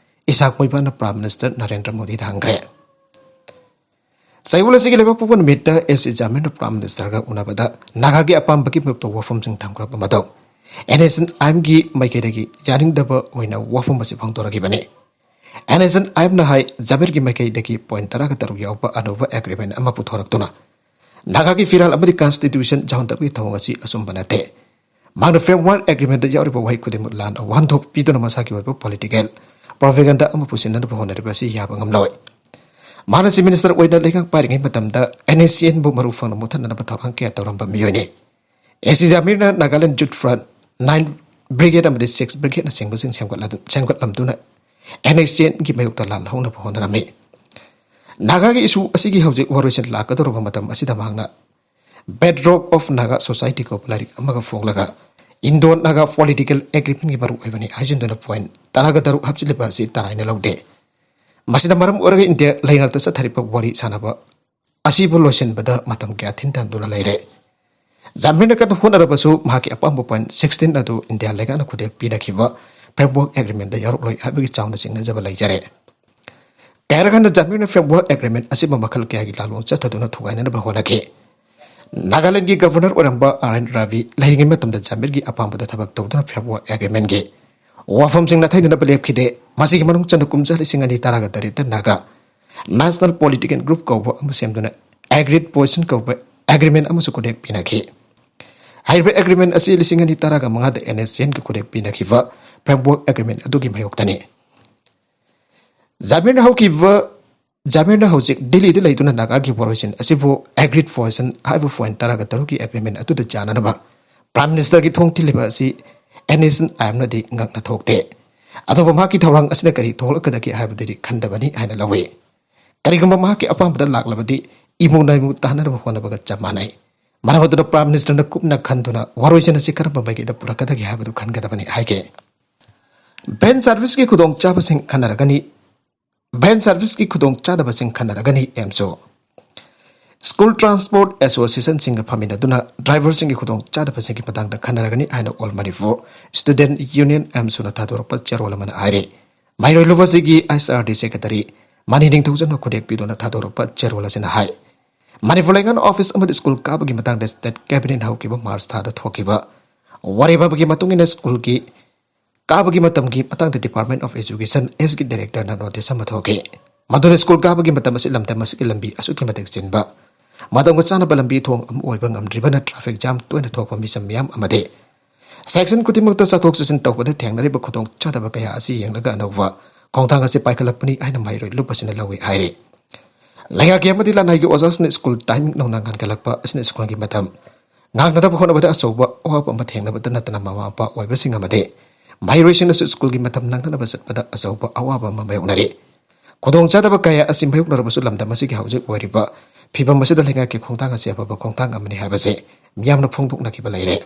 Isak ꯃꯣꯏꯕꯥꯅ ꯄ꯭ꯔꯥꯏꯝ ꯃꯤꯅꯤꯁꯇꯔ ꯅꯔꯦꯟꯗ꯭ꯔ ꯃꯣꯗꯤꯗ ꯍꯪꯈ꯭ꯔꯦ꯫ ꯆꯌꯣꯜ ꯑꯁꯤꯒꯤ ꯂꯩꯕꯥꯛꯄꯣꯛꯄ ꯅꯨꯃꯤꯠꯇ ꯑꯦ ꯁꯤ ꯖꯥꯃꯤꯔꯅ ꯄ꯭ꯔꯥꯏꯝ ꯃꯤꯅꯤꯁꯇꯔꯒ ꯎꯅꯕꯗ ꯅꯥꯒꯥꯒꯤ ꯑꯄꯥꯝꯕꯒꯤ ꯃꯔꯨꯞꯇ ꯋꯥꯐꯝꯁꯤꯡ ꯊꯝꯈ꯭ꯔꯕ ꯃꯇꯨꯡ, ꯑꯦꯟ ꯑꯦꯁ ꯑꯦꯟ ꯑꯥꯏ ꯑꯦꯝꯒꯤ ꯃꯥꯏꯀꯩꯗꯒꯤ ꯌꯥꯅꯤꯡꯗꯕ ꯑꯣꯏꯅ ꯋꯥꯐꯝ ꯑꯁꯤ ꯐꯣꯡꯗꯣꯔꯛꯈꯤꯕꯅꯤ꯫ ꯑꯦꯟ ꯑꯦꯁ ꯑꯦꯟ ꯑꯥꯏ ꯑꯦꯝꯅ ꯍꯥꯏ, ꯖꯥꯃꯤꯔꯒꯤ ꯃꯥꯏꯀꯩꯗꯒꯤ ꯄꯣꯏꯟ ꯇꯔꯥꯒ ꯇꯔꯨꯛ ꯌꯥꯎꯕ ꯑꯅꯧꯕ ꯑꯦꯒ꯭ꯔꯤꯃꯦꯟ ꯑꯃ ꯄꯨꯊꯣꯔꯛꯇꯨꯅ ꯅꯥꯒꯥꯒꯤ ꯐꯤꯔꯥꯜ ꯑꯃꯗꯤ ꯀꯟꯁꯇꯤꯇ꯭ꯌꯨꯁꯟ ꯌꯥꯍꯟꯗꯕꯒꯤ ꯊꯧꯑꯣꯡ ꯑꯁꯤ ꯑꯆꯨꯝꯕ ꯅꯠꯇꯦ꯫ ꯃꯍꯥꯛꯅ ꯐ꯭ꯔꯦꯝꯋꯥꯔꯛ ꯑꯦꯒ꯭ꯔꯤꯃꯦꯟꯗ ꯌꯥꯎꯔꯤꯕ ꯋꯥꯍꯩ ꯈꯨꯗꯤꯡꯃꯛ ꯂꯥꯟꯅ ꯋꯥꯍꯟꯊꯣꯛ ꯄꯤꯗꯨꯅ ꯃꯁꯥꯒꯤ ꯑꯣꯏꯕ ꯄꯣꯂꯤꯇꯤꯀꯦꯜ ꯄ꯭ꯔꯣꯄꯦꯒꯟꯗꯥ ꯑꯃ ꯄꯨꯁꯤꯟꯅꯅꯕ ꯍꯣꯠꯅꯔꯤꯕ ꯑꯁꯤ ꯌꯥꯕ ꯉꯝꯂꯣꯏ꯫ ꯃꯍꯥꯛꯅ ꯆꯤꯐ ꯃꯤꯅꯤꯁꯇꯔ ꯑꯣꯏꯅ ꯂꯩꯉꯥꯛ ꯄꯥꯏꯔꯤꯉꯩ ꯃꯇꯝꯗ ꯑꯦꯟ ꯑꯦꯁ ꯑꯦꯟꯕꯨ ꯃꯔꯨ ꯐꯪꯅ ꯃꯨꯠꯊꯠꯅꯅꯕ ꯊꯧꯔꯥꯡ ꯀꯌꯥ ꯇꯧꯔꯝꯕ ꯃꯤꯑꯣꯏꯅꯤ꯫ ꯑꯦ ꯁꯤ ꯖꯥꯃꯤꯔꯅ ꯅꯥꯒꯥꯂꯦꯟ ꯖꯨꯠ ꯐ꯭ꯔꯟꯠ, ꯅꯥꯏꯟ ꯕ꯭ꯔꯤꯒꯦꯗ ꯑꯃꯗꯤ ꯁꯤꯛꯁ ꯕ꯭ꯔꯤꯒꯦꯗꯅꯆꯤꯡꯕꯁꯤꯡ ꯁꯦꯝꯒꯠꯂꯗꯨ-, ꯁꯦꯝꯒꯠꯂꯝꯗꯨꯅ ꯑꯦꯟ ꯑꯦꯁ ꯑꯦꯟꯒꯤ ꯃꯥꯌꯣꯛꯇ ꯂꯥꯜꯍꯧꯅꯕ ꯍꯣꯠꯅꯔꯝꯃꯤ꯫ ꯅꯥꯒꯥꯒꯤ ꯏꯁꯨ ꯑꯁꯤꯒꯤ ꯍꯧꯖꯤꯛ ꯋꯥꯔꯣꯏꯁꯤꯟ ꯂꯥꯛꯀꯗꯧꯔꯕ ꯃꯇꯝ ꯑꯁꯤꯗ ꯃꯍꯥꯛꯅ ꯕꯦꯗꯔꯣꯛ ꯑꯣꯐ ꯅꯥꯒꯥ ꯁꯣꯁꯥꯏꯇꯤ ꯀꯧꯕ ꯂꯥꯏꯔꯤꯛ ꯑꯃꯒ ꯐꯣꯡꯂꯒ ꯏꯟꯗꯣ ꯅꯥꯒꯥ ꯄꯣꯂꯤꯇꯤꯀꯦꯜ ꯑꯦꯒ꯭ꯔꯤꯃꯦꯟꯒꯤ ꯃꯔꯨꯑꯣꯏꯕꯅꯤ ꯍꯥꯏꯖꯤꯟꯗꯨꯅ ꯄꯣꯏꯟ ꯇꯔꯥꯒ ꯇꯔꯨꯛ ꯍꯥꯞꯆꯤꯜꯂꯤꯕ ꯑꯁꯤ ꯇꯔꯥꯏꯅ ꯂꯧꯗꯦ꯫ ꯃꯁꯤꯅ ꯃꯔꯝ ꯑꯣꯏꯔꯒ ꯏꯟꯗꯤꯌꯥ ꯂꯩꯉꯥꯛꯇ ꯆꯠꯊꯔꯤꯕ ꯋꯥꯔꯤ ꯁꯥꯟꯅꯕ ꯑꯁꯤꯕꯨ ꯂꯣꯏꯁꯤꯟꯕꯗ ꯃꯇꯝ ꯀꯌꯥ ꯊꯤꯟꯊꯍꯟꯗꯨꯅ ꯂꯩꯔꯦ꯫ ꯖꯥꯃꯤꯔꯅ ꯀꯟꯅ ꯍꯣꯠꯅꯔꯕꯁꯨ ꯃꯍꯥꯛꯀꯤ ꯑꯄꯥꯝꯕ ꯄꯣꯏꯟ ꯁꯤꯛꯁꯇꯤꯟ ꯑꯗꯨ ꯏꯟꯗꯤꯌꯥ ꯂꯩꯉꯥꯛꯅ ꯈꯨꯗꯦꯛ ꯄꯤꯅꯈꯤꯕ ꯐ꯭ꯔꯦꯝꯋꯥꯔꯛ ꯑꯦꯒ꯭ꯔꯤꯃꯦꯟꯗ ꯌꯥꯎꯔꯛꯂꯣꯏ ꯍꯥꯏꯕꯒꯤ ꯆꯥꯎꯅ ꯆꯤꯡꯅꯖꯕ ꯂꯩꯖꯔꯦ꯫ ꯀꯌꯥꯔꯛ ꯍꯟꯅ ꯖꯥꯃꯤꯔꯅ ꯐ꯭ꯔꯦꯝꯋꯥꯔꯛ ꯑꯦꯒ꯭ꯔꯤꯃꯦꯟ ꯑꯁꯤꯕꯨ ꯃꯈꯜ ꯀꯌꯥꯒꯤ ꯂꯥꯂꯣꯡ ꯆꯠꯊꯗꯨꯅ ꯊꯨꯒꯥꯏꯅꯅꯕ ꯍꯣꯠꯅꯈꯤ꯫ ꯅꯥꯒꯥꯂꯦꯟꯒꯤ ꯒꯚꯔꯅꯔ ꯑꯣꯏꯔꯝꯕ ꯑꯥꯔ ꯑꯦꯟ ꯔꯕꯤ ꯂꯩꯔꯤꯉꯩ ꯃꯇꯝꯗ ꯖꯥꯃꯤꯔꯒꯤ ꯑꯄꯥꯝꯕꯗ ꯊꯕꯛ ꯇꯧꯗꯨꯅ ꯐ꯭ꯔꯦꯝꯋꯥꯔꯛ ꯑꯦꯒ꯭ꯔꯤꯃꯦꯟꯒꯤ ꯋꯥꯐꯝꯁꯤꯡ ꯅꯥꯊꯩꯅꯅꯕ ꯂꯦꯞꯈꯤꯗꯦ꯫ ꯃꯁꯤꯒꯤ ꯃꯅꯨꯡ ꯆꯟꯅ ꯀꯨꯝꯖꯥ ꯂꯤꯁꯤꯡ ꯑꯅꯤ ꯇꯔꯥꯒ ꯇꯔꯦꯠꯇ ꯅꯥꯒꯥ ꯅꯦꯁꯅꯦꯜ ꯄꯣꯂꯤꯇꯤꯀꯦꯜ ꯒ꯭ꯔꯨꯞ ꯀꯧꯕ ꯑꯃ ꯁꯦꯝꯗꯨꯅ ꯑꯦꯒ꯭ꯔꯤꯠ ꯄꯣꯖꯤꯁꯟ ꯀꯧꯕ ꯑꯦꯒ꯭ꯔꯤꯃꯦꯟ ꯑꯃꯁꯨ ꯈꯨꯗꯦꯛ ꯄꯤꯅꯈꯤ꯫ ꯍꯥꯏꯔꯤꯕ ꯑꯦꯒ꯭ꯔꯤꯃꯦꯟ ꯑꯁꯤ ꯂꯤꯁꯤꯡ ꯑꯅꯤ ꯇꯔꯥꯒ ꯃꯉꯥꯗ ꯑꯦꯟ ꯑꯦꯁ ꯑꯦꯟꯒꯤ ꯈꯨꯗꯦꯛ ꯄꯤꯅꯈꯤꯕ ꯐ꯭ꯔꯦꯝꯋꯥꯔꯛ ꯑꯦꯒ꯭ꯔꯤꯃꯦꯟ ꯑꯗꯨꯒꯤ ꯃꯥꯌꯣꯛꯇꯅꯤ꯫ ꯖꯥꯃꯤꯔꯅ ꯍꯧꯈꯤꯕ, ꯖꯥꯃꯤꯔꯅ ꯍꯧꯖꯤꯛ ꯗꯤꯜꯂꯤꯗ ꯂꯩꯗꯨꯅ ꯅꯥꯒꯥꯒꯤ ꯋꯥꯔꯣꯏꯁꯤꯟ ꯑꯁꯤꯕꯨ ꯑꯦꯒ꯭ꯔꯤꯠ ꯄꯣꯖꯤꯁꯟ ꯍꯥꯏꯕ ꯄꯣꯏꯟ ꯇꯔꯥꯒ ꯇꯔꯨꯛꯀꯤ ꯑꯦꯒ꯭ꯔꯤꯃꯦꯟ ꯑꯗꯨꯗ ꯆꯥꯟꯅꯅꯕ ꯄ꯭ꯔꯥꯏꯝ ꯃꯤꯅꯤꯁꯇꯔꯒꯤ ꯊꯣꯡ ꯊꯤꯜꯂꯤꯕ ꯑꯁꯤ ꯑꯦꯟ ꯑꯦꯁ ꯑꯦꯟ ꯑꯥꯏ ꯑꯦꯝꯅꯗꯤ ꯉꯛꯅ ꯊꯣꯛꯇꯦ꯫ ꯑꯗꯨꯕꯨ ꯃꯍꯥꯛꯀꯤ ꯊꯧꯔꯥꯡ ꯑꯁꯤꯅ ꯀꯔꯤ ꯊꯣꯛꯂꯛꯀꯗꯒꯦ ꯍꯥꯏꯕꯗꯨꯗꯤ ꯈꯟꯗꯕꯅꯤ ꯍꯥꯏꯅ ꯂꯧꯏ꯫ ꯀꯔꯤꯒꯨꯝꯕ ꯃꯍꯥꯛꯀꯤ ꯑꯄꯥꯝꯕꯗ ꯂꯥꯛꯂꯕꯗꯤ ꯏꯃꯨ ꯅꯥꯏꯃꯨ ꯇꯥꯟꯅꯅꯕ ꯍꯣꯠꯅꯕꯒ ꯆꯞ ꯃꯥꯟꯅꯩ꯫ ꯃꯔꯝ ꯑꯗꯨꯅ ꯄ꯭ꯔꯥꯏꯝ ꯃꯤꯅꯤꯁꯇꯔꯅ ꯀꯨꯞꯅ ꯈꯟꯗꯨꯅ ꯋꯥꯔꯣꯏꯁꯤꯟ ꯑꯁꯤ ꯀꯔꯝꯕ ꯃꯥꯏꯀꯩꯗ ꯄꯨꯔꯛꯀꯗꯒꯦ ꯍꯥꯏꯕꯗꯨ ꯈꯟꯒꯗꯕꯅꯤ ꯍꯥꯏꯈꯤ꯫ ꯚꯦꯟ ꯁꯔꯚꯤꯁꯀꯤ ꯈꯨꯗꯣꯡꯆꯥꯕꯁꯤꯡ ꯈꯟꯅꯔꯒꯅꯤ, ꯚꯦꯟ ꯁꯔꯚꯤꯁꯀꯤ ꯈꯨꯗꯣꯡꯆꯥꯗꯕꯁꯤꯡ ꯈꯟꯅꯔꯒꯅꯤ ꯑꯦꯝꯁꯨ꯫ ꯁ꯭ꯀꯨꯜ ꯇ꯭ꯔꯥꯟꯁꯄꯣꯔꯠ ꯑꯦꯁꯣꯁꯤꯌꯦꯁꯟꯁꯤꯡꯒ ꯐꯝꯃꯤꯟꯅꯗꯨꯅ ꯗ꯭ꯔꯥꯏꯚꯔꯁꯤꯡꯒꯤ ꯈꯨꯗꯣꯡꯆꯥꯗꯕꯁꯤꯡꯒꯤ ꯃꯇꯥꯡꯗ ꯈꯟꯅꯔꯒꯅꯤ ꯍꯥꯏꯅ ꯑꯣꯜ ꯃꯅꯤꯄꯨꯔ ꯁ꯭ꯇꯨꯗꯦꯟꯠ ꯌꯨꯅꯤꯌꯟ ꯑꯦꯝꯁꯨꯅ ꯊꯥꯗꯣꯔꯛꯄ ꯆꯦꯔꯣꯜ ꯑꯃꯅ ꯍꯥꯏꯔꯤ꯫ ꯃꯩꯔꯣꯏ ꯂꯨꯕꯁꯤꯒꯤ ꯑꯦꯁ ꯑꯥꯔ ꯗꯤ ꯁꯦꯀ꯭ꯔꯦꯇꯔꯤ ꯃꯅꯤ ꯅꯤꯡꯊꯧꯖꯝꯅ ꯈꯨꯗꯦꯛ ꯄꯤꯗꯨꯅ ꯊꯥꯗꯣꯔꯛꯄ ꯆꯦꯔꯣꯜ ꯑꯁꯤꯅ ꯍꯥꯏ, ꯃꯅꯤꯄꯨꯔ ꯂꯩꯉꯥꯛꯅ ꯑꯣꯐꯤꯁ ꯑꯃꯗꯤ ꯁ꯭ꯀꯨꯜ ꯀꯥꯕꯒꯤ ꯃꯇꯥꯡꯗ ꯁ꯭ꯇꯦꯠ ꯀꯦꯕꯤꯅꯦꯠ ꯍꯧꯈꯤꯕ ꯃꯥꯔꯆ ꯊꯥꯗ ꯊꯣꯛꯈꯤꯕ ꯋꯥꯔꯦꯞ ꯑꯃꯒꯤ ꯃꯇꯨꯡ ꯏꯟꯅ ꯁ꯭ꯀꯨꯜꯒꯤ ꯀꯥꯕꯒꯤ ꯃꯇꯝꯒꯤ ꯃꯇꯥꯡꯗ Department of Education, ꯑꯦꯁꯀꯤ directorꯅ notice ꯑꯃ ꯊꯣꯛꯈꯤ꯫ ꯃꯗꯨꯅ ꯁ꯭ꯀꯨꯜ ꯀꯥꯕꯒꯤ ꯃꯇꯝ ꯑꯁꯤ ꯂꯝꯗꯝ ꯑꯁꯤꯒꯤ ꯂꯝꯕꯤ ꯑꯁꯨꯛꯀꯤ ꯃꯇꯤꯛ ꯆꯤꯟꯕ, ꯃꯇꯝꯒ ꯆꯥꯅꯕ ꯂꯝꯕꯤ ꯊꯣꯡ ꯑꯃ ꯑꯣꯏꯕ ꯉꯝꯗ꯭ꯔꯤꯕꯅ traffic jam ꯇꯣꯏꯅ ꯊꯣꯛꯄ ꯃꯤꯆꯝ ꯃꯤꯌꯥꯝ ꯑꯃꯗꯤ section ꯈꯨꯗꯤꯡꯃꯛꯇ ꯆꯠꯊꯣꯛ ꯆꯠꯁꯤꯟ ꯇꯧꯕꯗ ꯊꯦꯡꯅꯔꯤꯕ ꯈꯨꯗꯣꯡꯆꯥꯗꯕ ꯀꯌꯥ ꯑꯁꯤ ꯌꯦꯡꯂꯒ ꯑꯅꯧꯕ ꯈꯣꯡꯊꯥꯡ ꯑꯁꯤ ꯄꯥꯏꯈꯠꯂꯛꯄꯅꯤ ꯍꯥꯏꯅ ꯃꯍꯩꯔꯣꯏ ꯂꯨꯞ ꯑꯁꯤꯅ ꯂꯧꯏ ꯍꯥꯏꯔꯤ꯫ ꯂꯩꯉꯥꯛꯀꯤ ꯑꯃꯗꯤ ꯂꯅꯥꯏꯒꯤ ꯑꯣꯖꯥꯁꯤꯡꯅ ꯁ꯭ꯀꯨꯜ timing ꯅꯧꯅ ꯉꯟꯈꯠꯂꯛꯄ ꯑꯁꯤꯅ ꯁ꯭ꯀꯨꯜꯒꯤ ꯃꯇꯝ ꯉꯥꯛꯅꯗꯕ ꯍꯣꯠꯅꯕꯗ ꯑꯆꯧꯕ ꯑꯋꯥꯕ ꯑꯃ ꯊꯦꯡꯅꯕꯇ ꯅꯠꯇꯅ ꯃꯃꯥ ꯃꯄꯥ ꯑꯣꯏꯕꯁꯤꯡ ꯑꯃꯗꯤ ꯃꯍꯩꯔꯣꯏꯁꯤꯡꯅꯁꯨ ꯁ꯭ꯀꯨꯜꯒꯤ ꯃꯇꯝ ꯅꯪꯅꯅꯕ ꯆꯠꯄꯗ ꯑꯆꯧꯕ ꯑꯋꯥꯕ ꯑꯃ ꯃꯥꯌꯣꯛꯅꯔꯤ꯫ ꯈꯨꯗꯣꯡꯆꯥꯗꯕ ꯀꯌꯥ ꯑꯁꯤ ꯃꯥꯌꯣꯛꯅꯔꯕꯁꯨ ꯂꯝꯗꯝ ꯑꯁꯤꯒꯤ ꯍꯧꯖꯤꯛ ꯑꯣꯏꯔꯤꯕ ꯐꯤꯕꯝ ꯑꯁꯤꯗ ꯂꯩꯉꯥꯛꯀꯤ ꯈꯣꯡꯊꯥꯡ ꯑꯁꯤ ꯑꯐꯕ ꯈꯣꯡꯊꯥꯡ ꯑꯃꯅꯤ ꯍꯥꯏꯕꯁꯤ ꯃꯤꯌꯥꯝꯅ ꯐꯣꯡꯗꯣꯛꯅꯈꯤꯕ ꯂꯩꯔꯦ꯫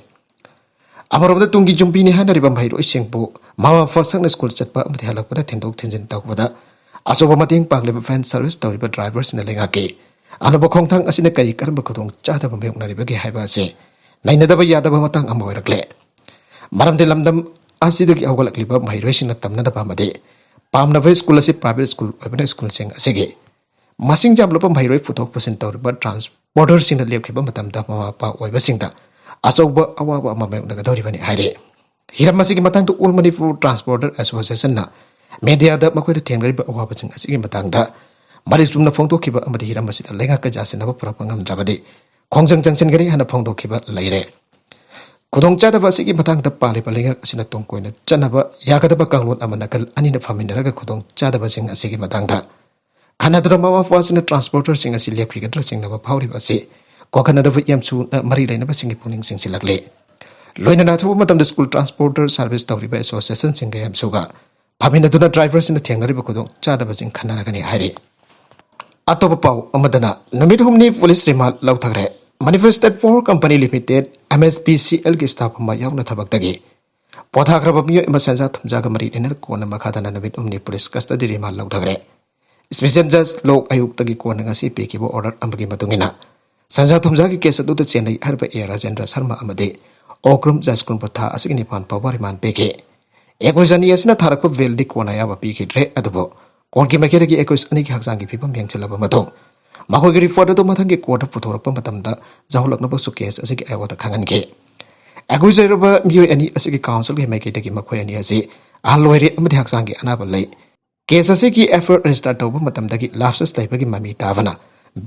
ꯑꯃꯔꯣꯝꯗ ꯇꯨꯡꯒꯤ ꯌꯨꯝꯕꯤꯅꯤ ꯍꯥꯏꯅꯔꯤꯕ ꯃꯍꯩꯔꯣꯏꯁꯤꯡꯕꯨ ꯃꯃꯥ ꯃꯄꯥ ꯁꯛꯅ ꯁ꯭ꯀꯨꯜ ꯆꯠꯄ ꯑꯃꯗꯤ ꯍꯜꯂꯛꯄꯗ ꯊꯤꯟꯗꯣꯛ ꯊꯤꯟꯖꯤꯟ ꯇꯧꯕꯗ ꯑꯆꯧꯕ ꯃꯇꯦꯡ ꯄꯥꯡꯂꯤꯕ van service ꯇꯧꯔꯤꯕ driverꯁꯤꯡꯅ ꯂꯩꯉꯥꯛꯀꯤ ꯑꯅꯧꯕ ꯈꯣꯡꯊꯥꯡ ꯑꯁꯤꯅ ꯀꯔꯤ ꯀꯔꯝꯕ ꯈꯨꯗꯣꯡꯆꯥꯗꯕ ꯃꯥꯌꯣꯛꯅꯔꯤꯕꯒꯦ ꯍꯥꯏꯕ ꯑꯁꯤ ꯅꯩꯅꯗꯕ ꯌꯥꯗꯕ ꯃꯇꯥꯡ ꯑꯃ ꯑꯣꯏꯔꯛꯂꯦ꯫ ꯃꯔꯝꯗꯤ ꯂꯝꯗꯝ ꯑꯁꯤꯗꯒꯤ ꯍꯧꯒꯠꯂꯛꯂꯤꯕ ꯃꯍꯩꯔꯣꯏꯁꯤꯡꯅ ꯇꯝꯅꯅꯕ ꯑꯃꯗꯤ ꯄꯥꯝꯅꯕ ꯁ꯭ꯀꯨꯜ ꯑꯁꯤ private ꯁ꯭ꯀꯨꯜ ꯑꯣꯏꯕꯅ ꯁ꯭ꯀꯨꯜꯁꯤꯡ ꯑꯁꯤꯒꯤ ꯃꯁꯤꯡ ꯌꯥꯝꯂꯕ ꯃꯍꯩꯔꯣꯏ ꯄꯨꯊꯣꯛ ꯄꯨꯁꯤꯟ ꯇꯧꯔꯤꯕ transporterꯁꯤꯡꯅ ꯂꯦꯞꯈꯤꯕ ꯃꯇꯝꯗ ꯃꯃꯥ ꯃꯄꯥ ꯑꯣꯏꯕꯁꯤꯡꯗ ꯑꯆꯧꯕ ꯑꯋꯥꯕ ꯑꯃ ꯃꯥꯌꯣꯛꯅꯒꯗꯧꯔꯤꯕꯅꯤ ꯍꯥꯏꯔꯤ꯫ ꯍꯤꯔꯝ ꯑꯁꯤꯒꯤ ꯃꯇꯥꯡꯗ All Manipur Transporter Associationꯅ mediaꯗ ꯃꯈꯣꯏꯅ ꯊꯦꯡꯅꯔꯤꯕ ꯑꯋꯥꯕꯁꯤꯡ ꯑꯁꯤꯒꯤ ꯃꯇꯥꯡꯗ ꯃꯔꯤꯛ ꯆꯨꯝꯅ ꯐꯣꯡꯗꯣꯛꯈꯤꯕ ꯑꯃꯗꯤ ꯍꯤꯔꯝ ꯑꯁꯤꯗ ꯂꯩꯉꯥꯛꯀ ꯌꯥꯁꯤꯟꯅꯕ ꯄꯨꯔꯛꯄ ꯉꯝꯗ꯭ꯔꯕꯗꯤ ꯈꯣꯡꯖꯪ ꯆꯪꯁꯤꯟꯒꯅꯤ ꯍꯥꯏꯅ ꯐꯣꯡꯗꯣꯛꯈꯤꯕ ꯂꯩꯔꯦ꯫ ꯈꯨꯗꯣꯡꯆꯥꯗꯕ ꯑꯁꯤꯒꯤ ꯃꯇꯥꯡꯗ ꯄꯥꯜꯂꯤꯕ ꯂꯩꯉꯥꯛ ꯑꯁꯤꯅ ꯇꯨꯡ ꯀꯣꯏꯅ ꯆꯠꯅꯕ ꯌꯥꯒꯗꯕ ꯀꯥꯡꯂꯣꯟ ꯑꯃ ꯅꯥꯀꯜ ꯑꯅꯤꯅ ꯐꯝꯃꯤꯟꯅꯔꯒ ꯈꯨꯗꯣꯡꯆꯥꯗꯕꯁꯤꯡ ꯑꯁꯤꯒꯤ ꯃꯇꯥꯡꯗ ꯈꯟꯅꯗꯨꯅ ꯃꯃꯥ ꯃꯄꯥꯁꯤꯡꯅ transporterꯁꯤꯡ ꯑꯁꯤ ꯂꯦꯞꯈꯤꯒꯗ꯭ꯔꯥ ꯆꯤꯡꯅꯕ ꯐꯥꯎꯔꯤꯕ ꯑꯁꯤ ꯀꯣꯟꯈꯠꯅꯗꯕ ꯌꯥꯝꯁꯨꯅ ꯃꯔꯤ ꯂꯩꯅꯕꯁꯤꯡꯒꯤ ꯄꯨꯛꯅꯤꯡ ꯆꯤꯡꯁꯤꯜꯂꯛꯂꯤ꯫ ꯂꯣꯏꯅꯅ ꯑꯊꯨꯕ ꯃꯇꯝꯗ ꯁ꯭ꯀꯨꯜ transporter service ꯇꯧꯔꯤꯕ associationꯁꯤꯡꯒ ꯌꯥꯝꯁꯨꯒ ꯐꯝꯃꯤꯟꯅꯗꯨꯅ driverꯁꯤꯡꯅ ꯊꯦꯡꯅꯔꯤꯕ ꯈꯨꯗꯣꯡꯆꯥꯗꯕꯁꯤꯡ ꯈꯟꯅꯔꯒꯅꯤ ꯍꯥꯏꯔꯤ꯫ ꯑꯇꯣꯞꯄ ꯄꯥꯎ ꯑꯃꯗꯅ ꯅꯨꯃꯤꯠ ꯍꯨꯝꯅꯤ police remand ꯂꯧꯊꯈ꯭ꯔꯦ꯫ Manipur State Power Company Limited, MSPCLꯒꯤ staff ꯑꯃ ꯌꯥꯎꯅ ꯊꯕꯛꯇꯒꯤ ꯄꯣꯊꯥꯈ꯭ꯔꯕ ꯃꯤꯑꯣꯏ ꯑꯃ ꯁꯦꯟꯖꯥ ꯊꯨꯝꯖꯥꯒ ꯃꯔꯤ ꯂꯩꯅꯅ ꯀꯣꯟꯅ ꯃꯈꯥ ꯇꯥꯅ ꯅꯨꯃꯤꯠ ꯍꯨꯝꯅꯤ police custody remand ꯂꯧꯊꯈ꯭ꯔꯦ꯫ Special Judge ꯂꯣꯛ ꯑꯌꯨꯛꯇꯒꯤ ꯀꯣꯟꯅ ꯉꯁꯤ ꯄꯤꯈꯤꯕ order ꯑꯃꯒꯤ ꯃꯇꯨꯡ ꯏꯟꯅ ꯁꯦꯟꯖꯥ ꯊꯨꯝꯖꯥꯒꯤ case ꯑꯗꯨꯗ ꯆꯦꯟꯅꯩ ꯍꯥꯏꯔꯤꯕ ꯑꯦ ꯔꯥꯖꯦꯟꯗ꯭ꯔ ꯁꯔꯃ ꯑꯃꯗꯤ ꯑꯣꯀ꯭ꯔꯨꯝ ꯖꯥꯁꯀꯨꯟꯕꯨ ꯊꯥ ꯑꯁꯤꯒꯤ ꯅꯤꯄꯥꯟ ꯐꯥꯎꯕ remand ꯄꯤꯈꯤ꯫ ꯑꯦꯀꯨꯁ ꯑꯅꯤ ꯑꯁꯤꯅ ꯊꯥꯔꯛꯄ bailꯗꯤ ꯀꯣꯟꯅ ꯑꯌꯥꯕ ꯄꯤꯈꯤꯗ꯭ꯔꯦ, ꯑꯗꯨꯕꯨ courtꯀꯤ ꯃꯥꯏꯀꯩꯗꯒꯤ ꯑꯦꯀꯨꯁ ꯑꯅꯤꯒꯤ ꯍꯛꯆꯥꯡꯒꯤ ꯐꯤꯕꯝ ꯌꯦꯡꯁꯤꯜꯂꯕ ꯃꯇꯨꯡ ꯃꯈꯣꯏꯒꯤ report ꯑꯗꯨ ꯃꯊꯪꯒꯤ courtꯇ ꯄꯨꯊꯣꯔꯛꯄ ꯃꯇꯝꯗ ꯌꯥꯎꯍꯜꯂꯛꯅꯕꯁꯨ case ꯑꯁꯤꯒꯤ ꯑꯌꯥꯕꯗ ꯈꯪꯍꯟꯈꯤ꯫ ꯑꯦꯀ꯭ꯌꯨꯖ ꯑꯣꯏꯔꯕ ꯃꯤꯑꯣꯏ ꯑꯅꯤ ꯑꯁꯤꯒꯤ ꯀꯥꯎꯟꯁꯤꯜꯒꯤ ꯃꯥꯏꯀꯩꯗꯒꯤ ꯃꯈꯣꯏ ꯑꯅꯤ ꯑꯁꯤ ꯑꯍꯜ ꯑꯣꯏꯔꯦ ꯑꯃꯗꯤ ꯍꯛꯆꯥꯡꯒꯤ ꯑꯅꯥꯕ ꯂꯩ꯫ ꯀꯦꯁ ꯑꯁꯤꯒꯤ ꯑꯦꯐ ꯑꯥꯏ ꯑꯥꯔ ꯔꯦꯖꯤꯁꯇꯔ ꯇꯧꯕ ꯃꯇꯝꯗꯒꯤ ꯂꯥꯞꯁꯦꯁ ꯂꯩꯕꯒꯤ ꯃꯃꯤ ꯇꯥꯕꯅ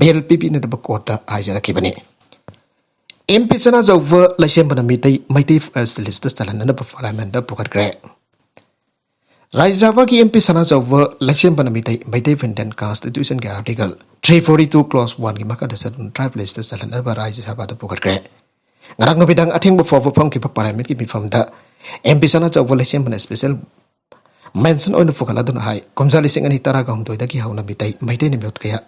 ꯕꯦꯜ ꯄꯤꯕꯤꯅꯅꯕ ꯀꯣꯔꯠꯇ ꯍꯥꯏꯖꯔꯛꯈꯤꯕꯅꯤ꯫ ꯑꯦꯝ ꯄꯤ ꯁꯅꯥꯖꯥꯎꯕ ꯂꯩꯁꯦꯝꯕꯅ ꯃꯤꯇꯩ ꯃꯩꯇꯩ ꯐꯦꯁꯇ ꯂꯤꯁꯇ ꯆꯜꯍꯟꯅꯅꯕ ꯄꯥꯔꯂꯤꯌꯥꯃꯦꯟꯠꯇ ꯄꯨꯈꯠꯈ꯭ꯔꯦ꯫ ꯔꯥꯖ꯭ꯌ ꯁꯚꯥꯒꯤ ꯑꯦꯝ ꯄꯤ ꯁꯅꯥꯖꯥꯎꯕ ꯂꯩꯁꯦꯝꯕꯅ ꯃꯤꯇꯩ ꯃꯩꯇꯩ ꯏꯟꯗꯤꯌꯟ ꯀꯟꯁꯇꯤꯇ꯭ꯌꯨꯁꯟꯒꯤ article three forty two clause ꯋꯥꯟꯒꯤ ꯃꯈꯥꯗ ꯁꯦꯗꯨꯜ ꯇ꯭ꯔꯥꯏꯕ ꯂꯤꯁꯇ ꯆꯜꯍꯟꯅꯕ ꯔꯥꯖ꯭ꯌ ꯁꯚꯥꯗ ꯄꯨꯈꯠꯈ꯭ꯔꯦ꯫ ꯉꯔꯥꯡ ꯅꯨꯃꯤꯗꯥꯡ ꯑꯊꯦꯡꯕ ꯐꯥꯎꯕ ꯐꯝꯈꯤꯕ ꯄꯥꯔꯂꯤꯌꯥꯃꯦꯟꯠꯀꯤ ꯃꯤꯐꯝꯗ M P Sanajaoba ꯂꯩꯁꯦꯝꯕꯅ special mention ꯑꯣꯏꯅ ꯄꯨꯈꯠꯂꯗꯨꯅ ꯍꯥꯏ, ꯀꯨꯝꯖꯥ ꯂꯤꯁꯤꯡ ꯑꯅꯤ ꯇꯔꯥꯒ ꯍꯨꯝꯗꯣꯏꯗꯒꯤ ꯍꯧꯅ ꯃꯤꯇꯩ ꯃꯩꯇꯩꯅ ꯃꯤꯍꯨꯠ ꯀꯌꯥ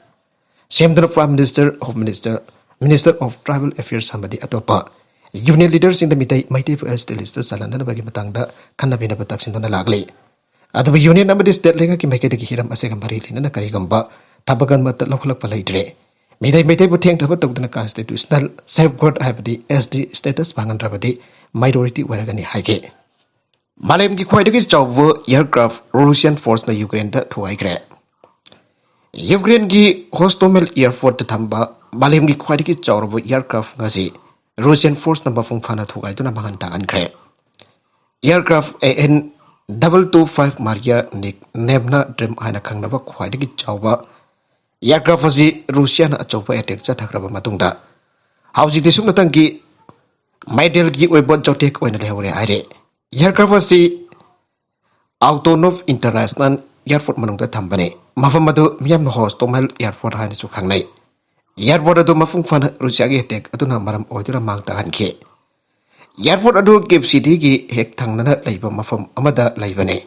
ꯁꯦꯝꯗꯨꯅ Prime Minister, Home Minister, Minister of Tribal Affairs ꯑꯃꯗꯤ ꯑꯇꯣꯞꯄ ꯌꯨꯅꯤꯌꯟ ꯂꯤꯗꯔꯁꯤꯡꯗ ꯃꯤꯇꯩ ꯃꯩꯇꯩ ꯐꯦꯁꯇ ꯂꯤꯁꯇ ꯆꯜꯍꯟꯅꯅꯕꯒꯤ ꯃꯇꯥꯡꯗ ꯈꯟꯅ ꯅꯩꯅꯕ ꯇꯛꯁꯤꯟꯗꯨꯅ ꯂꯥꯛꯂꯤ꯫ ꯑꯗꯨꯕꯨ ꯌꯨꯅꯤꯌꯟ ꯑꯃꯗꯤ ꯁ꯭ꯇꯦꯠ ꯂꯩꯉꯥꯛꯀꯤ ꯃꯥꯏꯀꯩꯗꯒꯤ ꯍꯤꯔꯝ ꯑꯁꯤꯒ ꯃꯔꯤ ꯂꯩꯅꯅ ꯀꯔꯤꯒꯨꯝꯕ ꯊꯕꯛ ꯑꯃꯠꯇ ꯂꯧꯈꯠꯂꯛꯄ ꯂꯩꯇ꯭ꯔꯦ꯫ ꯃꯤꯇꯩ ꯃꯩꯇꯩꯕꯨ ꯊꯦꯡꯊꯕ ꯇꯧꯗꯨꯅ ꯀꯟꯁꯇꯤꯇ꯭ꯌꯨꯁꯅꯦꯜ ꯁꯦꯐꯒꯥꯔꯗ ꯍꯥꯏꯕꯗꯤ ꯑꯦꯁ ꯇꯤ ꯁ꯭ꯇꯦꯇꯁ ꯐꯪꯍꯟꯗ꯭ꯔꯕꯗꯤ ꯃꯥꯏꯅꯣꯔꯤꯇꯤ ꯑꯣꯏꯔꯒꯅꯤ ꯍꯥꯏꯈꯤ꯫ ꯃꯥꯂꯦꯝꯒꯤ ꯈ꯭ꯋꯥꯏꯗꯒꯤ ꯆꯥꯎꯕ ꯑꯦꯌꯔꯀ꯭ꯔꯥꯐ ꯔꯨꯁꯤꯌꯥꯟ ꯐꯣꯔꯁꯅ ꯌꯨꯀ꯭ꯔꯦꯟꯗ ꯊꯨꯒꯥꯏꯈ꯭ꯔꯦ꯫ ꯌꯨꯀ꯭ꯔꯦꯟꯒꯤ ꯍꯣꯁꯇꯣꯃꯦꯜ ꯑꯦꯌꯔꯄꯣꯔꯠꯇ ꯊꯝꯕ ꯃꯥꯂꯦꯝꯒꯤ ꯈ꯭ꯋꯥꯏꯗꯒꯤ ꯆꯥꯎꯔꯕ ꯑꯦꯌꯔꯀ꯭ꯔꯥꯐ ꯑꯁꯤ ꯔꯨꯁꯤꯌꯥꯟ ꯐꯣꯔꯁꯅ ꯃꯄꯨꯡ ꯐꯥꯅ ꯊꯨꯒꯥꯏꯗꯨꯅ ꯃꯥꯡꯍꯟ ꯇꯥꯛꯍꯟꯈ꯭ꯔꯦ꯫ Aircraft A N double two five Mriya ꯅꯤꯛ ꯅꯦꯝꯅ ꯗ꯭ꯔꯤꯝ ꯍꯥꯏꯅ ꯈꯪꯅꯕ ꯈ꯭ꯋꯥꯏꯗꯒꯤ ꯆꯥꯎꯕ ꯑꯦꯌꯔꯀ꯭ꯔꯥꯐ ꯑꯁꯤ ꯔꯨꯁꯤꯌꯥꯅ ꯑꯆꯧꯕ ꯑꯦꯇꯦꯛ ꯆꯠꯊꯈ꯭ꯔꯕ ꯃꯇꯨꯡꯗ ꯍꯧꯖꯤꯛꯇꯤ ꯁꯨꯞꯅꯇꯪꯒꯤ ꯃꯥꯏꯗꯦꯜꯒꯤ ꯑꯣꯏꯕ ꯖꯣꯇꯦꯛ ꯑꯣꯏꯅ ꯂꯩꯍꯧꯔꯦ ꯍꯥꯏꯔꯦ꯫ ꯑꯦꯌꯔꯀ꯭ꯔꯥꯐ ꯑꯁꯤ ꯑꯥꯎꯇꯣꯅꯣꯚ ꯏꯟꯇꯔꯅꯦꯁꯅꯦꯜ ꯑꯦꯌꯔꯄꯣꯔꯠ ꯃꯅꯨꯡꯗ ꯊꯝꯕꯅꯤ꯫ ꯃꯐꯝ ꯑꯗꯨ ꯃꯤꯌꯥꯝꯅ ꯍꯣꯁꯇꯣꯃꯦꯜ ꯑꯦꯌꯔꯄꯣꯔꯠ ꯍꯥꯏꯅꯁꯨ ꯈꯪꯅꯩ꯫ ꯑꯦꯌꯔꯄꯣꯔꯠ ꯑꯗꯨ ꯃꯄꯨꯡ ꯐꯥꯅ ꯔꯨꯁꯤꯌꯥꯒꯤ ꯑꯦꯇꯦꯛ ꯑꯗꯨꯅ ꯃꯔꯝ ꯑꯣꯏꯗꯨꯅ ꯃꯥꯡ ꯇꯥꯛꯍꯟꯈꯤ꯫ ꯑꯦꯌꯔꯄꯣꯔꯠ ꯑꯗꯨ ꯀꯤꯞ ꯁꯤꯇꯤꯒꯤ ꯍꯦꯛ ꯊꯪꯅꯅ ꯂꯩꯕ ꯃꯐꯝ ꯑꯃꯗ ꯂꯩꯕꯅꯤ꯫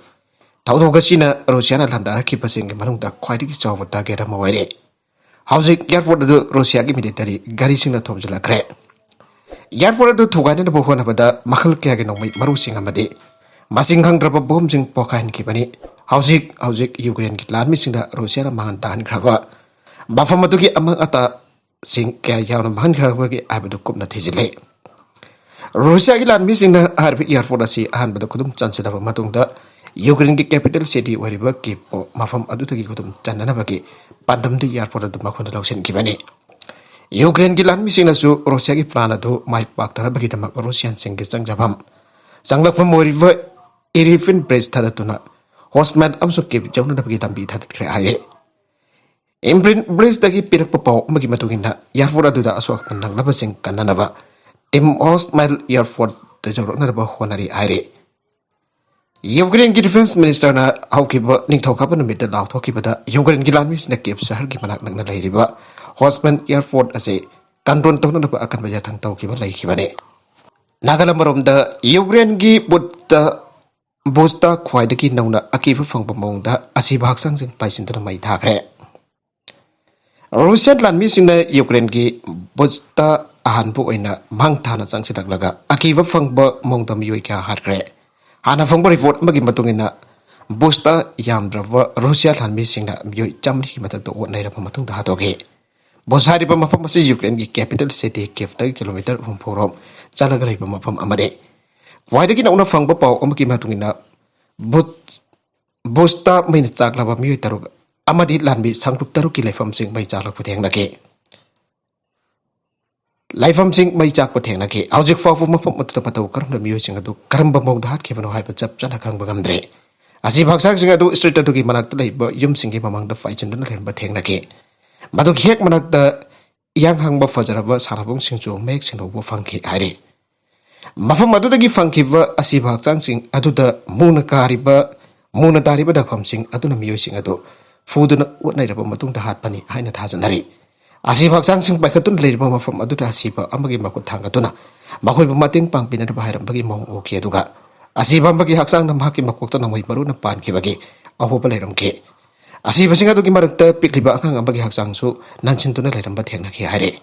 ꯊꯧꯗꯣꯛ ꯑꯁꯤꯅ ꯔꯨꯁꯤꯌꯥꯅ ꯂꯥꯟꯗꯥꯔꯛꯈꯤꯕꯁꯤꯡꯒꯤ ꯃꯅꯨꯡꯗ ꯈ꯭ꯋꯥꯏꯗꯒꯤ ꯆꯥꯎꯕ ꯇꯥꯔꯒꯦꯠ ꯑꯃ ꯑꯣꯏꯔꯦ꯫ ꯍꯧꯖꯤꯛ ꯑꯦꯌꯔꯄꯣꯔꯠ ꯑꯗꯨ ꯔꯨꯁꯤꯌꯥꯒꯤ ꯃꯤꯂꯤꯇꯔꯤ ꯒꯥꯔꯤꯁꯤꯡꯅ ꯊꯣꯝꯖꯤꯜꯂꯛꯈ꯭ꯔꯦ꯫ ꯑꯦꯌꯔꯄꯣꯔꯠ ꯑꯗꯨ ꯊꯨꯒꯥꯏꯅꯅꯕ ꯍꯣꯠꯅꯕꯗ ꯃꯈꯜ ꯀꯌꯥꯒꯤ ꯅꯣꯡꯃꯩ ꯃꯔꯨꯁꯤꯡ ꯑꯃꯗꯤ ꯃꯁꯤꯡ ꯈꯪꯗ꯭ꯔꯕ ꯕꯣꯝꯁꯤꯡ ꯄꯣꯈꯥꯏꯍꯟꯈꯤꯕꯅꯤ꯫ ꯍꯧꯖꯤꯛ ꯍꯧꯖꯤꯛ ꯌꯨꯀ꯭ꯔꯦꯟꯒꯤ ꯂꯥꯟꯃꯤꯁꯤꯡꯅ ꯔꯨꯁꯤꯌꯥꯅ ꯃꯥꯡꯍꯟ ꯇꯥꯍꯟꯈ꯭ꯔꯕ ꯃꯐꯝ ꯑꯗꯨꯒꯤ ꯑꯃꯥꯡ ꯑꯇꯥꯁꯤꯡ ꯀꯌꯥ ꯌꯥꯎꯅ ꯃꯥꯡꯍꯟꯈ꯭ꯔꯕꯒꯦ ꯍꯥꯏꯕꯗꯨ ꯀꯨꯞꯅ ꯊꯤꯖꯤꯜꯂꯤ꯫ ꯔꯨꯁꯤꯌꯥꯒꯤ ꯂꯥꯟꯃꯤꯁꯤꯡꯅ ꯍꯥꯏꯔꯤꯕ ꯑꯦꯌꯔꯄꯣꯔꯠ ꯑꯁꯤ ꯑꯍꯥꯟꯕꯗ ꯈꯨꯗꯨꯝ ꯆꯟꯁꯤꯜꯂꯕ ꯃꯇꯨꯡꯗ ꯌꯨꯀ꯭ꯔꯦꯟꯒꯤ ꯀꯦꯄꯤꯇꯦꯜ ꯁꯤꯇꯤ ꯑꯣꯏꯔꯤꯕ ꯀꯤꯞꯄꯨ ꯃꯐꯝ ꯑꯗꯨꯗꯒꯤ ꯈꯨꯗꯨꯝ ꯆꯟꯅꯅꯕꯒꯤ ꯄꯥꯟꯗꯝꯗ ꯑꯦꯌꯔꯄꯣꯔꯠ ꯑꯗꯨ ꯃꯈꯣꯏꯅ ꯂꯧꯁꯤꯟꯈꯤꯕꯅꯤ꯫ ꯌꯨꯀ꯭ꯔꯦꯟꯒꯤ ꯂꯥꯟꯃꯤꯁꯤꯡꯅꯁꯨ ꯔꯨꯁꯤꯌꯥꯒꯤ ꯄ꯭ꯂꯥꯟ ꯑꯗꯨ ꯃꯥꯏ ꯄꯥꯛꯇꯅꯕꯒꯤꯗꯃꯛ ꯔꯨꯁꯤꯌꯥꯟꯁꯤꯡꯒꯤ ꯆꯪꯖꯐꯝ ꯆꯪꯂꯛꯐꯝ ꯑꯣꯏꯔꯤꯕ ꯏꯔꯤꯐꯤꯟ ꯕ꯭ꯔꯤꯖ ꯊꯥꯗꯠꯇꯨꯅ ꯍꯣꯁꯃꯦꯟ ꯑꯃꯁꯨꯡ ꯀꯤꯞ ꯌꯧꯅꯅꯕꯒꯤ ꯂꯝꯕꯤ ꯊꯥꯗꯠꯈ꯭ꯔꯦ ꯍꯥꯏꯔꯦ꯫ ꯏꯝꯕ꯭ꯔꯤꯟ ꯕ꯭ꯔꯤꯖꯇꯒꯤ ꯄꯤꯔꯛꯄ ꯄꯥꯎ ꯑꯃꯒꯤ ꯃꯇꯨꯡ ꯏꯟꯅ, ꯑꯦꯌꯥꯔꯄꯣꯔꯠ ꯑꯗꯨꯗ ꯑꯁꯣꯛ ꯑꯄꯟ ꯅꯪꯂꯕꯁꯤꯡ ꯀꯟꯅꯅꯕ ꯇꯤꯝ ꯍꯣꯁꯃꯦꯟ ꯑꯦꯌꯥꯔꯄꯣꯔꯠꯇ ꯌꯧꯔꯛꯅꯅꯕ ꯍꯣꯠꯅꯔꯤ ꯍꯥꯏꯔꯤ꯫ ꯌꯨꯀ꯭ꯔꯦꯟꯒꯤ ꯗꯤꯐꯦꯟꯁ ꯃꯤꯅꯤꯁꯇꯔꯅ ꯍꯧꯈꯤꯕ ꯅꯤꯡꯊꯧꯀꯥꯕ ꯅꯨꯃꯤꯠꯇ ꯂꯥꯎꯊꯣꯛꯈꯤꯕꯗ, ꯌꯨꯀ꯭ꯔꯦꯟꯒꯤ ꯂꯥꯟꯃꯤꯁꯤꯡꯅ ꯀꯤꯞ ꯁꯍꯔꯒꯤ ꯃꯅꯥꯛ ꯅꯛꯅ ꯂꯩꯔꯤꯕ ꯍꯣꯁꯃꯦꯟ ꯑꯦꯌꯥꯔꯄꯣꯔꯠ ꯑꯁꯤ ꯀꯟꯇ꯭ꯔꯣꯜ ꯇꯧꯅꯅꯕ ꯑꯀꯟꯕ ꯌꯥꯊꯪ ꯇꯧꯈꯤꯕ ꯂꯩꯈꯤꯕꯅꯤ꯫ ꯅꯥꯒꯥꯂꯦꯟ ꯑꯃꯔꯣꯝꯗ ꯌꯨꯀ꯭ꯔꯦꯟꯒꯤ ꯕꯨꯠꯇ ꯕꯨꯁꯇ ꯈ꯭ꯋꯥꯏꯗꯒꯤ ꯅꯧꯅ ꯑꯀꯤꯕ ꯐꯪꯕ ꯃꯑꯣꯡꯗ ꯑꯁꯤꯕ ꯍꯛꯆꯥꯡꯁꯤꯡ ꯄꯥꯏꯁꯤꯟꯗꯨꯅ ꯃꯩ ꯊꯥꯈ꯭ꯔꯦ꯫ ꯔꯨꯁꯤꯌꯥꯟ ꯂꯥꯟꯃꯤꯁꯤꯡꯅ ꯌꯨꯀ꯭ꯔꯦꯟꯒꯤ ꯕꯨꯁꯇ ꯑꯍꯥꯟꯕ ꯑꯣꯏꯅ ꯃꯥꯡ ꯊꯥꯅ ꯆꯪꯁꯤꯜꯂꯛꯂꯒ ꯑꯀꯤꯕ ꯐꯪꯕ ꯃꯑꯣꯡꯗ ꯃꯤꯑꯣꯏ ꯀꯌꯥ ꯍꯥꯠꯈ꯭ꯔꯦ꯫ ꯍꯥꯟꯅ ꯐꯪꯕ ꯔꯤꯄꯣꯔꯠ ꯑꯃꯒꯤ ꯃꯇꯨꯡ ꯏꯟꯅ, ꯕꯨꯁꯇ ꯌꯥꯝꯗ꯭ꯔꯕ ꯔꯨꯁꯤꯌꯥ ꯂꯥꯟꯃꯤꯁꯤꯡꯅ ꯃꯤꯑꯣꯏ ꯆꯥꯃꯔꯤꯒꯤ ꯃꯊꯛꯇ ꯑꯣꯠ ꯅꯩꯔꯕ ꯃꯇꯨꯡꯗ ꯍꯥꯠꯇꯣꯛꯈꯤ꯫ ꯕꯨꯁ ꯍꯥꯏꯔꯤꯕ ꯃꯐꯝ ꯑꯁꯤ ꯌꯨꯀ꯭ꯔꯦꯟꯒꯤ ꯀꯦꯄꯤꯇꯦꯜ ꯁꯤꯇꯤ ꯀꯤꯞꯇꯒꯤ ꯀꯤꯂꯣꯃꯤꯇꯔ ꯍꯨꯝꯐꯨ ꯔꯣꯝ ꯆꯠꯂꯒ ꯂꯩꯕ ꯃꯐꯝ ꯑꯃꯅꯤ꯫ ꯈ꯭ꯋꯥꯏꯗꯒꯤ ꯅꯧꯅ ꯐꯪꯕ ꯄꯥꯎ ꯑꯃꯒꯤ ꯃꯇꯨꯡ ꯏꯟꯅ, ꯕꯨꯁ ꯕꯨꯁꯇ ꯃꯩꯅ ꯆꯥꯛꯂꯕ ꯃꯤꯑꯣꯏ ꯇꯔꯨꯛ ꯑꯃꯗꯤ ꯂꯥꯟꯃꯤ ꯁꯪꯂꯨꯞ ꯇꯔꯨꯛꯀꯤ ꯂꯩꯐꯝꯁꯤꯡ ꯃꯩ ꯆꯥꯛꯂꯛꯄ ꯊꯦꯡꯅꯈꯤ꯫ ꯂꯩꯐꯝꯁꯤꯡ ꯃꯩ ꯆꯥꯛꯄ ꯊꯦꯡꯅꯈꯤ꯫ ꯍꯧꯖꯤꯛ ꯐꯥꯎꯕ ꯃꯐꯝ ꯑꯗꯨꯗ ꯃꯇꯧ ꯀꯔꯝꯅ ꯃꯤꯑꯣꯏꯁꯤꯡ ꯑꯗꯨ ꯀꯔꯝꯕ ꯃꯑꯣꯡꯗ ꯍꯥꯠꯈꯤꯕꯅꯣ ꯍꯥꯏꯕ ꯆꯞ ꯆꯥꯅ ꯈꯪꯕ ꯉꯝꯗ꯭ꯔꯦ꯫ ꯑꯁꯤꯕ ꯍꯛꯆꯥꯡꯁꯤꯡ ꯑꯗꯨ ꯁ꯭ꯇ꯭ꯔꯤꯠ ꯑꯗꯨꯒꯤ ꯃꯅꯥꯛꯇ ꯂꯩꯕ ꯌꯨꯝꯁꯤꯡꯒꯤ ꯃꯃꯥꯡꯗ ꯄꯥꯏꯁꯤꯟꯗꯨꯅ ꯂꯩꯔꯝꯕ ꯊꯦꯡꯅꯈꯤ꯫ ꯃꯗꯨꯒꯤ ꯍꯦꯛ ꯃꯅꯥꯛꯇ ꯏꯌꯥꯡ ꯍꯥꯡꯕ ꯐꯖꯔꯕ ꯁꯥꯟꯅꯕꯨꯡꯁꯤꯡꯁꯨ ꯃꯌꯦꯛ ꯁꯦꯡꯅ ꯎꯕ ꯐꯪꯈꯤ ꯍꯥꯏꯔꯤ꯫ ꯃꯐꯝ ꯑꯗꯨꯗꯒꯤ ꯐꯪꯈꯤꯕ ꯑꯁꯤꯕ ꯍꯛꯆꯥꯡꯁꯤꯡ ꯑꯗꯨꯗ ꯃꯨꯅ ꯀꯥꯔꯤꯕ, ꯃꯨꯅ ꯇꯥꯔꯤꯕ ꯗꯥꯛꯐꯝꯁꯤꯡ ꯑꯗꯨꯅ ꯃꯤꯑꯣꯏꯁꯤꯡ ꯑꯗꯨ ꯐꯨꯗꯨꯅ ꯑꯣꯠꯅꯔꯕ ꯃꯇꯨꯡꯗ ꯍꯥꯠꯄꯅꯤ ꯍꯥꯏꯅ ꯊꯥꯖꯅꯔꯤ꯫ ꯑꯁꯤꯕ ꯍꯛꯆꯥꯡꯁꯤꯡ ꯄꯥꯏꯈꯠꯇꯨꯅ ꯂꯩꯔꯤꯕ ꯃꯐꯝ ꯑꯗꯨꯗ ꯑꯁꯤꯕ ꯑꯃꯒꯤ ꯃꯈꯨꯠ ꯊꯥꯡꯒꯠꯇꯨꯅ ꯃꯈꯣꯏꯕꯨ ꯃꯇꯦꯡ ꯄꯥꯡꯕꯤꯅꯅꯕ ꯍꯥꯏꯔꯝꯕꯒꯤ ꯃꯑꯣꯡ ꯎꯈꯤ, ꯑꯗꯨꯒ ꯑꯁꯤꯕ ꯑꯃꯒꯤ ꯍꯛꯆꯥꯡꯅ ꯃꯍꯥꯛꯀꯤ ꯃꯀꯣꯛꯇ ꯅꯣꯡꯃꯩ ꯃꯔꯨꯅ ꯄꯥꯟꯈꯤꯕꯒꯤ ꯑꯍꯣꯕ ꯂꯩꯔꯝꯈꯤ꯫ ꯑꯁꯤꯕꯁꯤꯡ ꯑꯗꯨꯒꯤ ꯃꯔꯛꯇ ꯄꯤꯛꯂꯤꯕ ꯑꯉꯥꯡ ꯑꯃꯒꯤ ꯍꯛꯆꯥꯡꯁꯨ ꯅꯟꯁꯤꯟꯗꯨꯅ ꯂꯩꯔꯝꯕ ꯊꯦꯡꯅꯈꯤ ꯍꯥꯏꯔꯤ꯫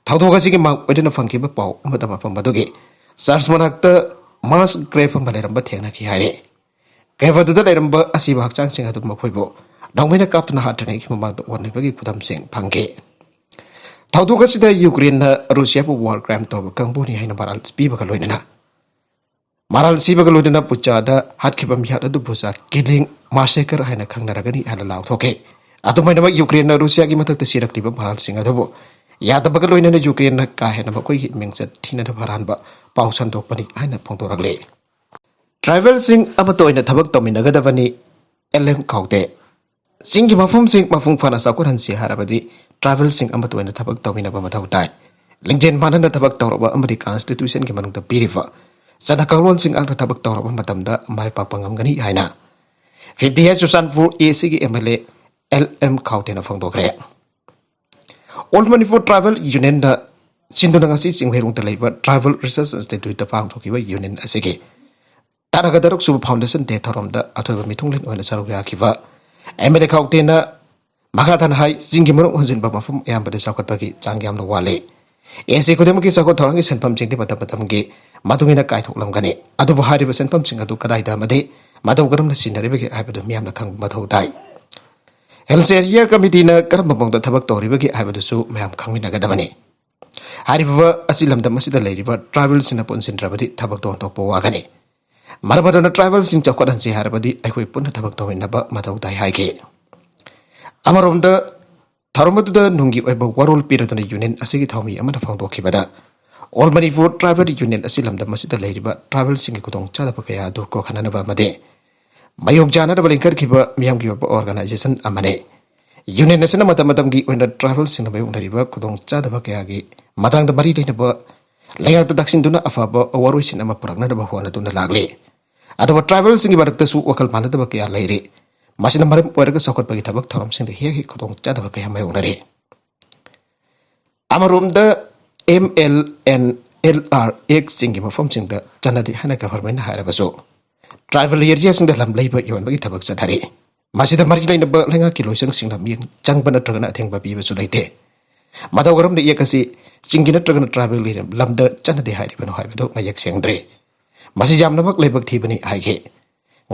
ꯊꯧꯗꯣꯛ ꯑꯁꯤꯒꯤ ꯃꯥꯡ ꯑꯣꯏꯗꯨꯅ ꯐꯪꯈꯤꯕ ꯄꯥꯎ ꯑꯃꯗ ꯃꯐꯝ ꯑꯗꯨꯒꯤ ꯆꯔꯆ ꯃꯅꯥꯛꯇ ꯃꯥꯁ ꯒ꯭ꯔꯦꯞ ꯑꯃ ꯂꯩꯔꯝꯕ ꯊꯦꯡꯅꯈꯤ ꯍꯥꯏꯔꯤ꯫ ꯒ꯭ꯔꯦꯞ ꯑꯗꯨꯗ ꯂꯩꯔꯝꯕ ꯑꯁꯤꯕ ꯍꯛꯆꯥꯡꯁꯤꯡ ꯑꯗꯨ ꯃꯈꯣꯏꯕꯨ ꯅꯣꯡꯃꯩꯅ ꯀꯥꯞꯇꯨꯅ ꯍꯥꯠꯇ꯭ꯔꯤꯉꯩꯒꯤ ꯃꯃꯥꯡꯗ ꯑꯣꯠꯅꯕꯒꯤ ꯈꯨꯗꯝꯁꯤꯡ ꯐꯪꯈꯤ꯫ ꯊꯧꯗꯣꯛ ꯑꯁꯤꯗ ꯌꯨꯀ꯭ꯔꯦꯟꯅ ꯔꯨꯁꯤꯌꯥꯕꯨ ꯋꯥꯔ ꯀ꯭ꯔꯥꯏꯝ ꯇꯧꯕ ꯀꯥꯡꯕꯨꯅꯤ ꯍꯥꯏꯅ ꯃꯔꯥꯜ ꯄꯤꯕꯒ ꯂꯣꯏꯅꯅ ꯃꯔꯥꯜ ꯁꯤꯕꯒ ꯂꯣꯏꯅꯅ ꯕꯨꯆꯥꯗ ꯍꯥꯠꯈꯤꯕ ꯃꯤꯍꯥꯠ ꯑꯗꯨ ꯕꯨꯆꯥ ꯀꯤꯂꯤꯡ ꯃꯥꯁꯦꯀꯔ ꯍꯥꯏꯅ ꯈꯪꯅꯔꯒꯅꯤ ꯍꯥꯏꯅ ꯂꯥꯎꯊꯣꯛꯈꯤ꯫ ꯑꯗꯨꯃꯥꯏꯅꯃꯛ, ꯌꯨꯀ꯭ꯔꯦꯟꯅ ꯔꯨꯁꯤꯌꯥꯒꯤ ꯃꯊꯛꯇ ꯁꯤꯔꯛꯂꯤꯕ ꯃꯔꯥꯜꯁꯤꯡ ꯑꯗꯨꯕꯨ ꯌꯥꯗꯕꯒ ꯂꯣꯏꯅꯅ ꯌꯨꯀ꯭ꯔꯦꯟꯅ ꯀꯥ ꯍꯦꯟꯅ ꯃꯈꯣꯏꯒꯤ ꯃꯤꯡꯆꯠ ꯊꯤꯅꯅꯕ ꯑꯔꯥꯟꯕ ꯄꯥꯎ ꯁꯟꯗꯣꯛꯄꯅꯤ ꯍꯥꯏꯅ ꯐꯣꯡꯗꯣꯔꯛꯂꯤ꯫ ꯇ꯭ꯔꯥꯏꯕꯦꯜꯁꯤꯡ ꯑꯃꯠꯇ ꯑꯣꯏꯅ ꯊꯕꯛ ꯇꯧꯃꯤꯟꯅꯒꯗꯕꯅꯤ, ꯑꯦꯜ ꯑꯦꯝ ꯈꯥꯎꯇꯦ꯫ ꯆꯤꯡꯒꯤ ꯃꯐꯝꯁꯤꯡ ꯃꯄꯨꯡ ꯐꯥꯅ ꯆꯥꯎꯈꯠꯍꯟꯁꯤ ꯍꯥꯏꯔꯕꯗꯤ ꯇ꯭ꯔꯥꯏꯕꯦꯜꯁꯤꯡ ꯑꯃꯠꯇ ꯑꯣꯏꯅ ꯊꯕꯛ ꯇꯧꯃꯤꯟꯅꯕ ꯃꯊꯧ ꯇꯥꯏ꯫ ꯂꯤꯡꯖꯦꯜ ꯃꯥꯟꯅꯅ ꯊꯕꯛ ꯇꯧꯔꯕ ꯑꯃꯗꯤ ꯀꯟꯁꯇꯤꯇ꯭ꯌꯨꯁꯟꯒꯤ ꯃꯅꯨꯡꯗ ꯄꯤꯔꯤꯕ ꯆꯠꯅ ꯀꯥꯡꯂꯣꯟꯁꯤꯡ ꯉꯥꯛꯅ ꯊꯕꯛ ꯇꯧꯔꯕ ꯃꯇꯝꯗ ꯃꯥꯏ ꯄꯥꯛꯄ ꯉꯝꯒꯅꯤ ꯍꯥꯏꯅ ꯐꯤꯐꯇꯤ ꯑꯩꯠ ꯆꯨꯔꯆꯥꯟꯄꯨꯔ ꯑꯦ ꯁꯤꯒꯤ M L A L M ꯈꯥꯎꯇꯦꯅ ꯐꯣꯡꯗꯣꯛꯈ꯭ꯔꯦ꯫ ꯑꯣꯜ ꯃꯅꯤꯄꯨꯔ ꯇ꯭ꯔꯥꯏꯕꯦꯜ ꯌꯨꯅꯤꯌꯟꯗ ꯁꯤꯟꯗꯨꯅ ꯉꯁꯤ ꯆꯤꯡꯃꯩꯔꯣꯡꯗ ꯂꯩꯕ ꯇ꯭ꯔꯥꯏꯕꯦꯜ ꯔꯤꯁꯔꯁ ꯏꯟꯁꯇꯤꯇ꯭ꯌꯨꯠꯇ ꯄꯥꯡꯊꯣꯛꯈꯤꯕ ꯌꯨꯅꯤꯌꯟ ꯑꯁꯤꯒꯤ ꯇꯔꯥꯒ ꯇꯔꯨꯛ ꯁꯨꯕ ꯐꯥꯎꯟꯗꯦꯁꯟ ꯗꯦ ꯊꯧꯔꯝꯗ ꯑꯊꯣꯏꯕ ꯃꯤꯊꯨꯡꯂꯦꯟ ꯑꯣꯏꯅ ꯁꯔꯨꯛ ꯌꯥꯈꯤꯕ ꯑꯦꯝ ꯑꯦꯜ ꯑꯦ ꯈꯥꯎꯇꯦꯅ ꯃꯈꯥ ꯇꯥꯅ ꯍꯥꯏ, ꯆꯤꯡꯒꯤ ꯃꯔꯨꯞ ꯍꯨꯟꯖꯤꯟꯕ ꯃꯐꯝ ꯑꯌꯥꯝꯕꯗ ꯆꯥꯎꯈꯠꯄꯒꯤ ꯆꯥꯡ ꯌꯥꯝꯅ ꯋꯥꯠꯂꯤ꯫ ꯑꯦ ꯁꯤ ꯈꯨꯗꯤꯡꯃꯛꯀꯤ ꯆꯥꯎꯈꯠ ꯊꯧꯔꯥꯡꯒꯤ ꯁꯦꯟꯐꯝꯁꯤꯡꯗꯤ ꯃꯇꯝ ꯃꯇꯝꯒꯤ ꯃꯇꯨꯡ ꯏꯟꯅ ꯀꯥꯏꯊꯣꯛꯂꯝꯒꯅꯤ꯫ ꯑꯗꯨꯕꯨ ꯍꯥꯏꯔꯤꯕ ꯁꯦꯟꯐꯝꯁꯤꯡ ꯑꯗꯨ ꯀꯗꯥꯏꯗ ꯑꯃꯗꯤ ꯃꯇꯧ ꯀꯔꯝꯅ ꯁꯤꯖꯤꯟꯅꯔꯤꯕꯒꯦ ꯍꯥꯏꯕꯗꯨ ꯃꯤꯌꯥꯝꯅ ꯈꯪꯕ ꯃꯊꯧ ꯇꯥꯏ꯫ ꯍꯤꯜꯁ ꯑꯦꯔꯤꯌꯥ ꯀꯃꯤꯇꯤꯅ ꯀꯔꯝꯕ ꯃꯑꯣꯡꯗ ꯊꯕꯛ ꯇꯧꯔꯤꯕꯒꯦ ꯍꯥꯏꯕꯗꯨꯁꯨ ꯃꯌꯥꯝ ꯈꯪꯃꯤꯟꯅꯒꯗꯕꯅꯤ꯫ ꯍꯥꯏꯔꯤꯕ ꯑꯁꯤ ꯂꯝꯗꯝ ꯑꯁꯤꯗ ꯂꯩꯔꯤꯕ ꯇ꯭ꯔꯥꯏꯕꯦꯜꯁꯤꯡꯅ ꯄꯨꯟꯁꯤꯟꯗ꯭ꯔꯕꯗꯤ ꯊꯕꯛꯇꯣ ꯑꯣꯟꯊꯣꯛꯄ ꯋꯥꯒꯅꯤ꯫ ꯃꯔꯝ ꯑꯗꯨꯅ ꯇ꯭ꯔꯥꯏꯕꯦꯜꯁꯤꯡ ꯆꯥꯎꯈꯠꯍꯟꯁꯤ ꯍꯥꯏꯔꯕꯗꯤ ꯑꯩꯈꯣꯏ ꯄꯨꯟꯅ ꯊꯕꯛ ꯇꯧꯃꯤꯟꯅꯕ ꯃꯊꯧ ꯇꯥꯏ ꯍꯥꯏꯈꯤ꯫ ꯑꯃꯔꯣꯝꯗ ꯊꯧꯔꯝ ꯑꯗꯨꯗ ꯅꯨꯡꯒꯤ ꯑꯣꯏꯕ ꯋꯥꯔꯣꯜ ꯄꯤꯔꯗꯨꯅ ꯌꯨꯅꯤꯌꯟ ꯑꯁꯤꯒꯤ ꯊꯧꯃꯤ ꯑꯃꯅ ꯐꯣꯡꯗꯣꯛꯈꯤꯕꯗ, ꯑꯣꯜ ꯃꯅꯤꯄꯨꯔ ꯇ꯭ꯔꯥꯏꯕꯦꯜ ꯌꯨꯅꯤꯌꯟ ꯑꯁꯤ ꯂꯝꯗꯝ ꯑꯁꯤꯗ ꯂꯩꯔꯤꯕ ꯇ꯭ꯔꯥꯏꯕꯦꯜꯁꯤꯡꯒꯤ ꯈꯨꯗꯣꯡꯆꯥꯗꯕ ꯀꯌꯥ ꯑꯗꯨ ꯀꯣꯛꯍꯟꯅꯅꯕ ꯑꯃꯗꯤ ꯃꯥꯌꯣꯛ ꯆꯥꯅꯗꯕ ꯂꯤꯡꯈꯠꯈꯤꯕ ꯃꯤꯌꯥꯝꯒꯤ ꯑꯣꯏꯕ ꯑꯣꯔꯒꯅꯥꯏꯖꯦꯁꯟ ꯑꯃꯅꯤ꯫ ꯌꯨꯅꯤꯌꯟ ꯑꯁꯤꯅ ꯃꯇꯝ ꯃꯇꯝꯒꯤ ꯑꯣꯏꯅ ꯇ꯭ꯔꯥꯏꯕꯦꯜꯁꯤꯡꯅ ꯃꯥꯌꯣꯛꯅꯔꯤꯕ ꯈꯨꯗꯣꯡꯆꯥꯗꯕ ꯀꯌꯥꯒꯤ ꯃꯇꯥꯡꯗ ꯃꯔꯤ ꯂꯩꯅꯕ ꯂꯩꯉꯥꯛꯇ ꯇꯛꯁꯤꯟꯗꯨꯅ ꯑꯐꯕ ꯋꯥꯔꯣꯏꯁꯤꯟ ꯑꯃ ꯄꯨꯔꯛꯅꯅꯕ ꯍꯣꯠꯅꯗꯨꯅ ꯂꯥꯛꯂꯤ꯫ ꯑꯗꯨꯒ ꯇ꯭ꯔꯥꯏꯕꯦꯜꯁꯤꯡꯒꯤ ꯃꯔꯛꯇꯁꯨ ꯋꯥꯈꯜ ꯃꯥꯟꯅꯗꯕ ꯀꯌꯥ ꯂꯩꯔꯤ꯫ ꯃꯁꯤꯅ ꯃꯔꯝ ꯑꯣꯏꯔꯒ ꯆꯥꯎꯈꯠꯄꯒꯤ ꯊꯕꯛ ꯊꯧꯔꯝꯁꯤꯡꯗ ꯍꯦꯛ ꯍꯦꯛ ꯈꯨꯗꯣꯡꯆꯥꯗꯕ ꯀꯌꯥ ꯃꯥꯌꯣꯛꯅꯔꯤ꯫ ꯑꯃꯔꯣꯝꯗ M L N L R ꯑꯦꯛꯁꯤꯡꯒꯤ ꯃꯐꯝꯁꯤꯡꯗ ꯆꯠꯅꯗꯦ ꯍꯥꯏꯅ ꯒꯚꯔꯟꯃꯦꯟꯠꯅ ꯍꯥꯏꯔꯕꯁꯨ, ꯇ꯭ꯔꯥꯏꯕꯦꯜ ꯑꯦꯔꯤꯌꯥꯁꯤꯡꯗ ꯂꯝ ꯂꯩꯕ ꯌꯣꯟꯕꯒꯤ ꯊꯕꯛ ꯆꯠꯊꯔꯤ꯫ ꯃꯁꯤꯗ ꯃꯔꯤ ꯂꯩꯅꯕ ꯂꯩꯉꯥꯛꯀꯤ ꯂꯣꯏꯁꯪꯁꯤꯡꯅ ꯃꯤꯠꯌꯦꯡ ꯆꯪꯕ ꯅꯠꯇ꯭ꯔꯒꯅ ꯑꯊꯤꯡꯕ ꯄꯤꯕꯁꯨ ꯂꯩꯇꯦ꯫ ꯃꯇꯧ ꯀꯔꯝꯅ ꯏꯌꯦꯛ ꯑꯁꯤ ꯆꯤꯡꯒꯤ ꯅꯠꯇ꯭ꯔꯒꯅ ꯇ꯭ꯔꯥꯏꯕꯦꯜꯒꯤ ꯂꯝꯗ ꯆꯠꯅꯗꯦ ꯍꯥꯏꯔꯤꯕꯅꯣ ꯍꯥꯏꯕꯗꯨ ꯃꯌꯦꯛ ꯁꯦꯡꯗ꯭ꯔꯤ꯫ ꯃꯁꯤ ꯌꯥꯝꯅꯃꯛ ꯂꯥꯏꯕꯛ ꯊꯤꯕꯅꯤ ꯍꯥꯏꯈꯤ꯫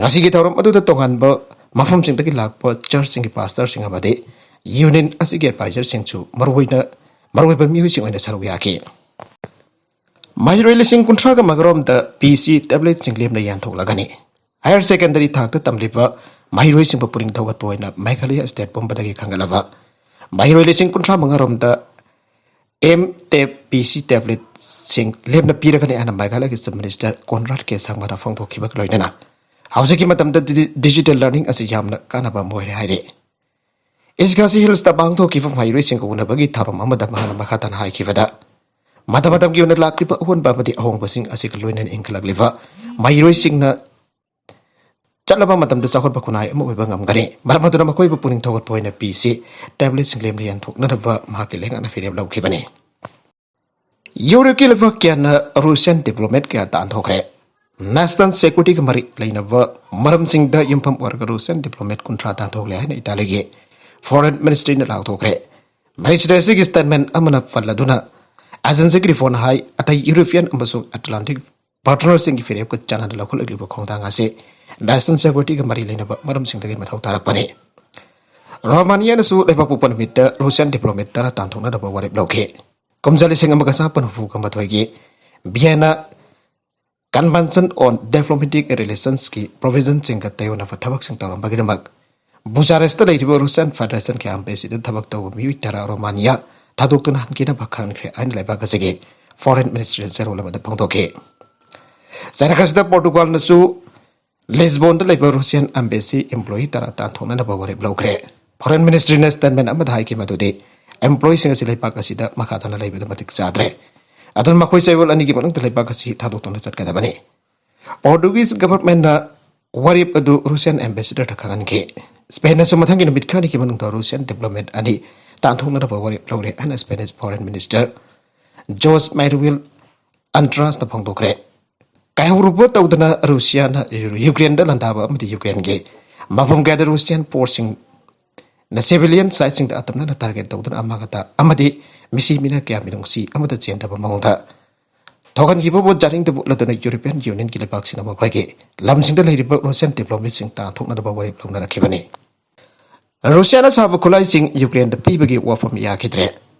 ꯉꯁꯤꯒꯤ ꯊꯧꯔꯝ ꯑꯗꯨꯗ ꯇꯣꯉꯥꯟꯕ ꯃꯐꯝꯁꯤꯡꯗꯒꯤ ꯂꯥꯛꯄ ꯆꯔꯆꯁꯤꯡꯒꯤ ꯄꯥꯁꯇꯔꯁꯤꯡ ꯑꯃꯗꯤ ꯌꯨꯅꯤꯌꯟ ꯑꯁꯤꯒꯤ ꯑꯦꯗꯚꯥꯏꯖꯔꯁꯤꯡꯁꯨ ꯃꯔꯨꯑꯣꯏꯅ ꯃꯔꯨꯑꯣꯏꯕ ꯃꯤꯑꯣꯏꯁꯤꯡ ꯑꯣꯏꯅ ꯁꯔꯨꯛ ꯌꯥꯈꯤ꯫ ꯃꯍꯩꯔꯣꯏ ꯂꯤꯁꯤꯡ ꯀꯨꯟꯊ꯭ꯔꯥꯒ ꯃꯉꯥꯔꯣꯝꯗ ꯄꯤ ꯁꯤ ꯇꯦꯕ꯭ꯂꯦꯠꯁꯤꯡ ꯂꯦꯝꯅ ꯌꯥꯟꯊꯣꯛꯂꯒꯅꯤ꯫ ꯍꯥꯌꯔ ꯁꯦꯀꯦꯟꯗꯔꯤ ꯊꯥꯛꯇ ꯇꯝꯂꯤꯕ ꯃꯍꯩꯔꯣꯏꯁꯤꯡꯕꯨ ꯄꯨꯛꯅꯤꯡ ꯊꯧꯒꯠꯄ ꯑꯣꯏꯅ ꯃꯦꯘꯥꯂꯌꯥ ꯁ꯭ꯇꯦꯠ ꯄꯨꯝꯕꯗꯒꯤ ꯈꯟꯒꯠꯂꯕ ꯃꯍꯩꯔꯣꯏ ꯂꯤꯁꯤꯡ ꯀꯨꯟꯊ꯭ꯔꯥ ꯃꯉꯥꯔꯣꯝꯗ ꯑꯦꯝ ꯇꯦꯞ ꯄꯤ ꯁꯤ ꯇꯦꯕ꯭ꯂꯦꯠꯁꯤꯡ ꯂꯦꯝꯅ ꯄꯤꯔꯒꯅꯤ ꯍꯥꯏꯅ ꯃꯦꯘꯥꯂꯌꯒꯤ ꯆꯤꯐ ꯃꯤꯅꯤꯁꯇꯔ ꯀꯣꯟꯔꯥꯗ ꯀꯦ ꯁꯪꯃꯥꯅ ꯐꯣꯡꯗꯣꯛꯈꯤꯕꯒ ꯂꯣꯏꯅꯅ ꯍꯧꯖꯤꯛꯀꯤ ꯃꯇꯝꯗ ꯗꯤ-, ꯗꯤꯖꯤꯇꯦꯜ ꯂꯔꯅꯤꯡ ꯑꯁꯤ ꯌꯥꯝꯅ ꯀꯥꯟꯅꯕ ꯑꯃ ꯑꯣꯏꯔꯦ ꯍꯥꯏꯔꯤ꯫ ꯏꯁ ꯈꯥꯁꯤ ꯍꯤꯜꯁꯇ ꯄꯥꯡꯊꯣꯛꯈꯤꯕ ꯃꯍꯩꯔꯣꯏꯁꯤꯡꯒ ꯎꯅꯕꯒꯤ ꯊꯧꯔꯝ ꯑꯃꯗ ꯃꯍꯥꯛꯅ ꯃꯈꯥ ꯇꯥꯅ ꯍꯥꯏꯈꯤꯕꯗ, ꯃꯇꯝ ꯃꯇꯝꯒꯤ ꯑꯣꯏꯅ ꯂꯥꯛꯂꯤꯕ ꯑꯑꯣꯟꯕ ꯑꯃꯗꯤ ꯑꯍꯣꯡꯕꯁꯤꯡ ꯑꯁꯤꯒ ꯂꯣꯏꯅꯅ ꯏꯟꯈꯠꯂꯛꯂꯤꯕ ꯃꯍꯩꯔꯣꯏꯁꯤꯡꯅ ꯆꯠꯂꯕ ꯃꯇꯝꯗ ꯆꯥꯎꯈꯠꯄ ꯈꯨꯟꯅꯥꯏ ꯑꯃ ꯑꯣꯏꯕ ꯉꯝꯒꯅꯤ꯫ ꯃꯔꯝ ꯑꯗꯨꯅ ꯃꯈꯣꯏꯕꯨ ꯄꯨꯛꯅꯤꯡ ꯊꯧꯒꯠꯄ ꯑꯣꯏꯅ ꯄꯤ ꯁꯤ ꯇꯦꯕ꯭ꯂꯦꯠꯁꯤꯡ ꯂꯦꯝꯅ ꯌꯦꯟꯊꯣꯛꯅꯅꯕ ꯃꯍꯥꯛꯀꯤ ꯂꯩꯉꯥꯛꯅ ꯐꯤꯔꯦꯞ ꯂꯧꯈꯤꯕꯅꯤ꯫ ꯌꯨꯔꯣꯞꯀꯤ ꯂꯩꯕꯥꯛ ꯀꯌꯥꯅ ꯔꯨꯁꯤꯌꯥꯟ ꯗꯤꯄ꯭ꯂꯣꯃꯦꯠ ꯀꯌꯥ ꯇꯥꯟꯊꯣꯛꯈ꯭ꯔꯦ꯫ ꯅꯦꯁꯅꯦꯜ ꯁꯦꯀ꯭ꯌꯨꯔꯤꯇꯤꯒ ꯃꯔꯤ ꯂꯩꯅꯕ ꯃꯔꯝꯁꯤꯡꯗ ꯌꯨꯝꯐꯝ ꯑꯣꯏꯔꯒ ꯔꯨꯁꯤꯌꯥꯟ ꯗꯤꯄ꯭ꯂꯣꯃꯦꯠ ꯀꯨꯟꯊ꯭ꯔꯥ ꯇꯥꯟꯊꯣꯛꯂꯦ ꯍꯥꯏꯅ ꯏꯇꯥꯂꯤꯒꯤ ꯐꯣꯔꯦꯟ ꯃꯤꯅꯤꯁꯇ꯭ꯔꯤꯅ ꯂꯥꯎꯊꯣꯛꯈ꯭ꯔꯦ꯫ ꯃꯤꯅꯤꯁꯇ꯭ꯔꯤ ꯑꯁꯤꯒꯤ ꯁ꯭ꯇꯦꯠꯃꯦꯟ ꯑꯃꯅ ꯄꯜꯂꯗꯨꯅ, ꯑꯦꯖꯦꯟꯁꯤꯒꯤ ꯔꯤꯄꯣꯔꯠꯅ ꯍꯥꯏ, ꯑꯇꯩ ꯌꯨꯔꯣꯄꯤꯌꯟ ꯑꯃꯁꯨꯡ ꯑꯦꯇꯂꯥꯟꯇꯤꯛ ꯄꯥꯔꯠꯅꯔꯁꯤꯡꯒꯤ ꯐꯤꯔꯦꯞꯀ ꯆꯥꯟꯅꯅ ꯂꯧꯈꯠꯂꯛꯂꯤꯕ ꯈꯣꯡꯊꯥꯡ ꯑꯁꯤ ꯅꯦꯁꯅꯦꯜ ꯁꯦꯀ꯭ꯌꯨꯔꯤꯇꯤꯒ ꯃꯔꯤ ꯂꯩꯅꯕ ꯃꯔꯝꯁꯤꯡꯗꯒꯤ ꯃꯊꯧ ꯇꯥꯔꯛꯄꯅꯤ꯫ ꯔꯣꯃꯥꯅꯤꯌꯥꯅꯁꯨ ꯂꯩꯕꯥꯛ ꯄꯣꯛꯄ ꯅꯨꯃꯤꯠꯇ ꯔꯨꯁꯤꯌꯥꯟ ꯗꯤꯄ꯭ꯂꯣꯃꯦꯠ ꯇꯔꯥ ꯇꯥꯟꯊꯣꯛꯅꯅꯕ ꯋꯥꯔꯦꯞ ꯂꯧꯈꯤ꯫ ꯀꯨꯝꯖꯥ ꯂꯤꯁꯤꯡ ꯑꯃꯒ ꯆꯥꯃꯥꯄꯟ ꯍꯨꯝꯐꯨꯒ ꯃꯥꯊꯣꯏꯒꯤ ꯚꯤꯌꯦꯅꯥ Convention on Diplomatic Relationsꯀꯤ ꯄ꯭ꯔꯣꯚꯤꯖꯟꯁꯤꯡꯒ ꯇꯥꯏꯑꯣꯟꯅꯕ ꯊꯕꯛꯁꯤꯡ ꯇꯧꯔꯝꯕꯒꯤꯗꯃꯛ ꯕꯨꯆꯥꯔꯦꯁꯇ ꯂꯩꯔꯤꯕ ꯔꯨꯁꯤꯌꯥꯟ ꯐꯦꯗꯔꯦꯁꯟꯒꯤ ꯑꯦꯝꯕꯦꯁꯤꯗ ꯊꯕꯛ ꯇꯧꯕ ꯃꯤꯑꯣꯏ ꯇꯔꯥ ꯔꯣꯃꯥꯅꯤꯌꯥ ꯊꯥꯗꯣꯛꯇꯨꯅ ꯍꯟꯈꯤꯅꯕ ꯈꯪꯈ꯭ꯔꯦ ꯍꯥꯏꯅ ꯂꯩꯕꯥꯛ ꯑꯁꯤꯒꯤ ꯐꯣꯔꯦꯟ ꯃꯤꯅꯤꯁꯇ꯭ꯔꯤꯅ ꯆꯦꯔꯣꯜ ꯑꯃꯗ ꯐꯣꯡꯗꯣꯛꯈꯤ꯫ ꯆꯩꯅꯥ ꯈꯔꯁꯤꯗ ꯄꯣꯔꯇꯨꯒꯥꯜꯅꯁꯨ ꯂꯤꯁꯕꯣꯟꯗ ꯂꯩꯕ ꯔꯨꯁꯤꯌꯥꯟ ꯑꯦꯝꯕꯦꯁꯤ ꯏꯝꯄ꯭ꯂꯣꯌꯤ ꯇꯔꯥ ꯇꯥꯟꯊꯣꯛꯅꯅꯕ ꯋꯥꯔꯦꯞ ꯂꯧꯈ꯭ꯔꯦ꯫ ꯐꯣꯔꯦꯟ ꯃꯤꯅꯤꯁꯇ꯭ꯔꯤꯅ ꯁ꯭ꯇꯦꯠꯃꯦꯟ ꯑꯃꯗ ꯍꯥꯏꯈꯤ ꯃꯗꯨꯗꯤ, ꯏꯝꯄ꯭ꯂꯣꯌꯤꯁꯤꯡ ꯑꯁꯤ ꯂꯩꯕꯥꯛ ꯑꯁꯤꯗ ꯃꯈꯥ ꯇꯥꯅ ꯂꯩꯕꯗ ꯃꯇꯤꯛ ꯆꯥꯗ꯭ꯔꯦ꯫ ꯑꯗꯨꯅ ꯃꯈꯣꯏ ꯆꯌꯣꯜ ꯑꯅꯤꯒꯤ ꯃꯅꯨꯡꯗ ꯂꯩꯕꯥꯛ ꯑꯁꯤ ꯊꯥꯗꯣꯛꯇꯨꯅ ꯆꯠꯀꯗꯕꯅꯤ꯫ ꯄꯣꯔꯇꯨꯒꯤꯖ ꯒꯚꯔꯟꯃꯦꯟꯠꯅ ꯋꯥꯔꯦꯞ ꯑꯗꯨ ꯔꯨꯁꯤꯌꯥꯟ ꯑꯦꯝꯕꯦꯁꯦꯗꯔꯗ ꯈꯪꯍꯟꯈꯤ꯫ ꯁ꯭ꯄꯦꯟꯅꯁꯨ ꯃꯊꯪꯒꯤ ꯅꯨꯃꯤꯠ ꯈꯔꯅꯤꯒꯤ ꯃꯅꯨꯡꯗ ꯔꯨꯁꯤꯌꯥꯟ ꯗꯤꯄ꯭ꯂꯣꯃꯦꯠ ꯑꯅꯤ ꯇꯥꯟꯊꯣꯛꯅꯅꯕ ꯋꯥꯔꯦꯞ ꯂꯧꯔꯦ ꯍꯥꯏꯅ Spanish foreign minister Jose Manuel ꯑꯟꯇ꯭ꯔꯥꯁꯅ ꯐꯣꯡꯗꯣꯛꯈ꯭ꯔꯦ꯫ ꯀꯥꯏꯍꯧꯔꯨꯕ ꯇꯧꯗꯅ ꯔꯨꯁꯤꯌꯥꯅ ꯌꯨꯀ꯭ꯔꯦꯟꯗ ꯂꯥꯟꯗꯥꯕ ꯑꯃꯗꯤ ꯌꯨꯀ꯭ꯔꯦꯟꯒꯤ ꯃꯐꯝ ꯀꯌꯥꯗ ꯔꯨꯁꯤꯌꯥꯟ ꯐꯣꯔꯁꯁꯤꯡꯅ ꯁꯤꯚꯤꯂꯤꯌꯟ ꯁꯥꯏꯠꯁꯤꯡꯗ ꯑꯇꯝꯅꯅ ꯇꯥꯔꯒꯦꯠ ꯇꯧꯗꯨꯅ ꯑꯃꯥꯡ ꯑꯇꯥ ꯑꯃꯗꯤ ꯃꯤꯁꯤ ꯃꯤꯅꯥ ꯀꯌꯥ ꯃꯤꯅꯨꯡꯁꯤ ꯑꯃꯠꯇ ꯆꯦꯟꯗꯕ ꯃꯑꯣꯡꯗ ꯊꯣꯛꯍꯟꯈꯤꯕꯕꯨ ꯆꯥꯅꯤꯡꯗꯕ ꯎꯠꯂꯗꯨꯅ ꯌꯨꯔꯣꯄꯤꯌꯟ ꯌꯨꯅꯤꯌꯟꯒꯤ ꯂꯩꯕꯥꯛꯁꯤꯡꯅ ꯃꯈꯣꯏꯒꯤ ꯂꯝꯁꯤꯡꯗ ꯂꯩꯔꯤꯕ ꯔꯨꯁꯤꯌꯥꯟ ꯗꯤꯄ꯭ꯂꯣꯃꯦꯠꯁꯤꯡ ꯇꯥꯟꯊꯣꯛꯅꯅꯕ ꯋꯥꯔꯦꯞ ꯂꯧꯅꯔꯛꯈꯤꯕꯅꯤ꯫ ꯔꯨꯁꯤꯌꯥꯅ ꯁꯥꯕ ꯈꯨꯠꯂꯥꯏꯁꯤꯡ ꯌꯨꯀ꯭ꯔꯦꯟꯗ ꯄꯤꯕꯒꯤ ꯋꯥꯐꯝ ꯌꯥꯈꯤꯗ꯭ꯔꯦ꯫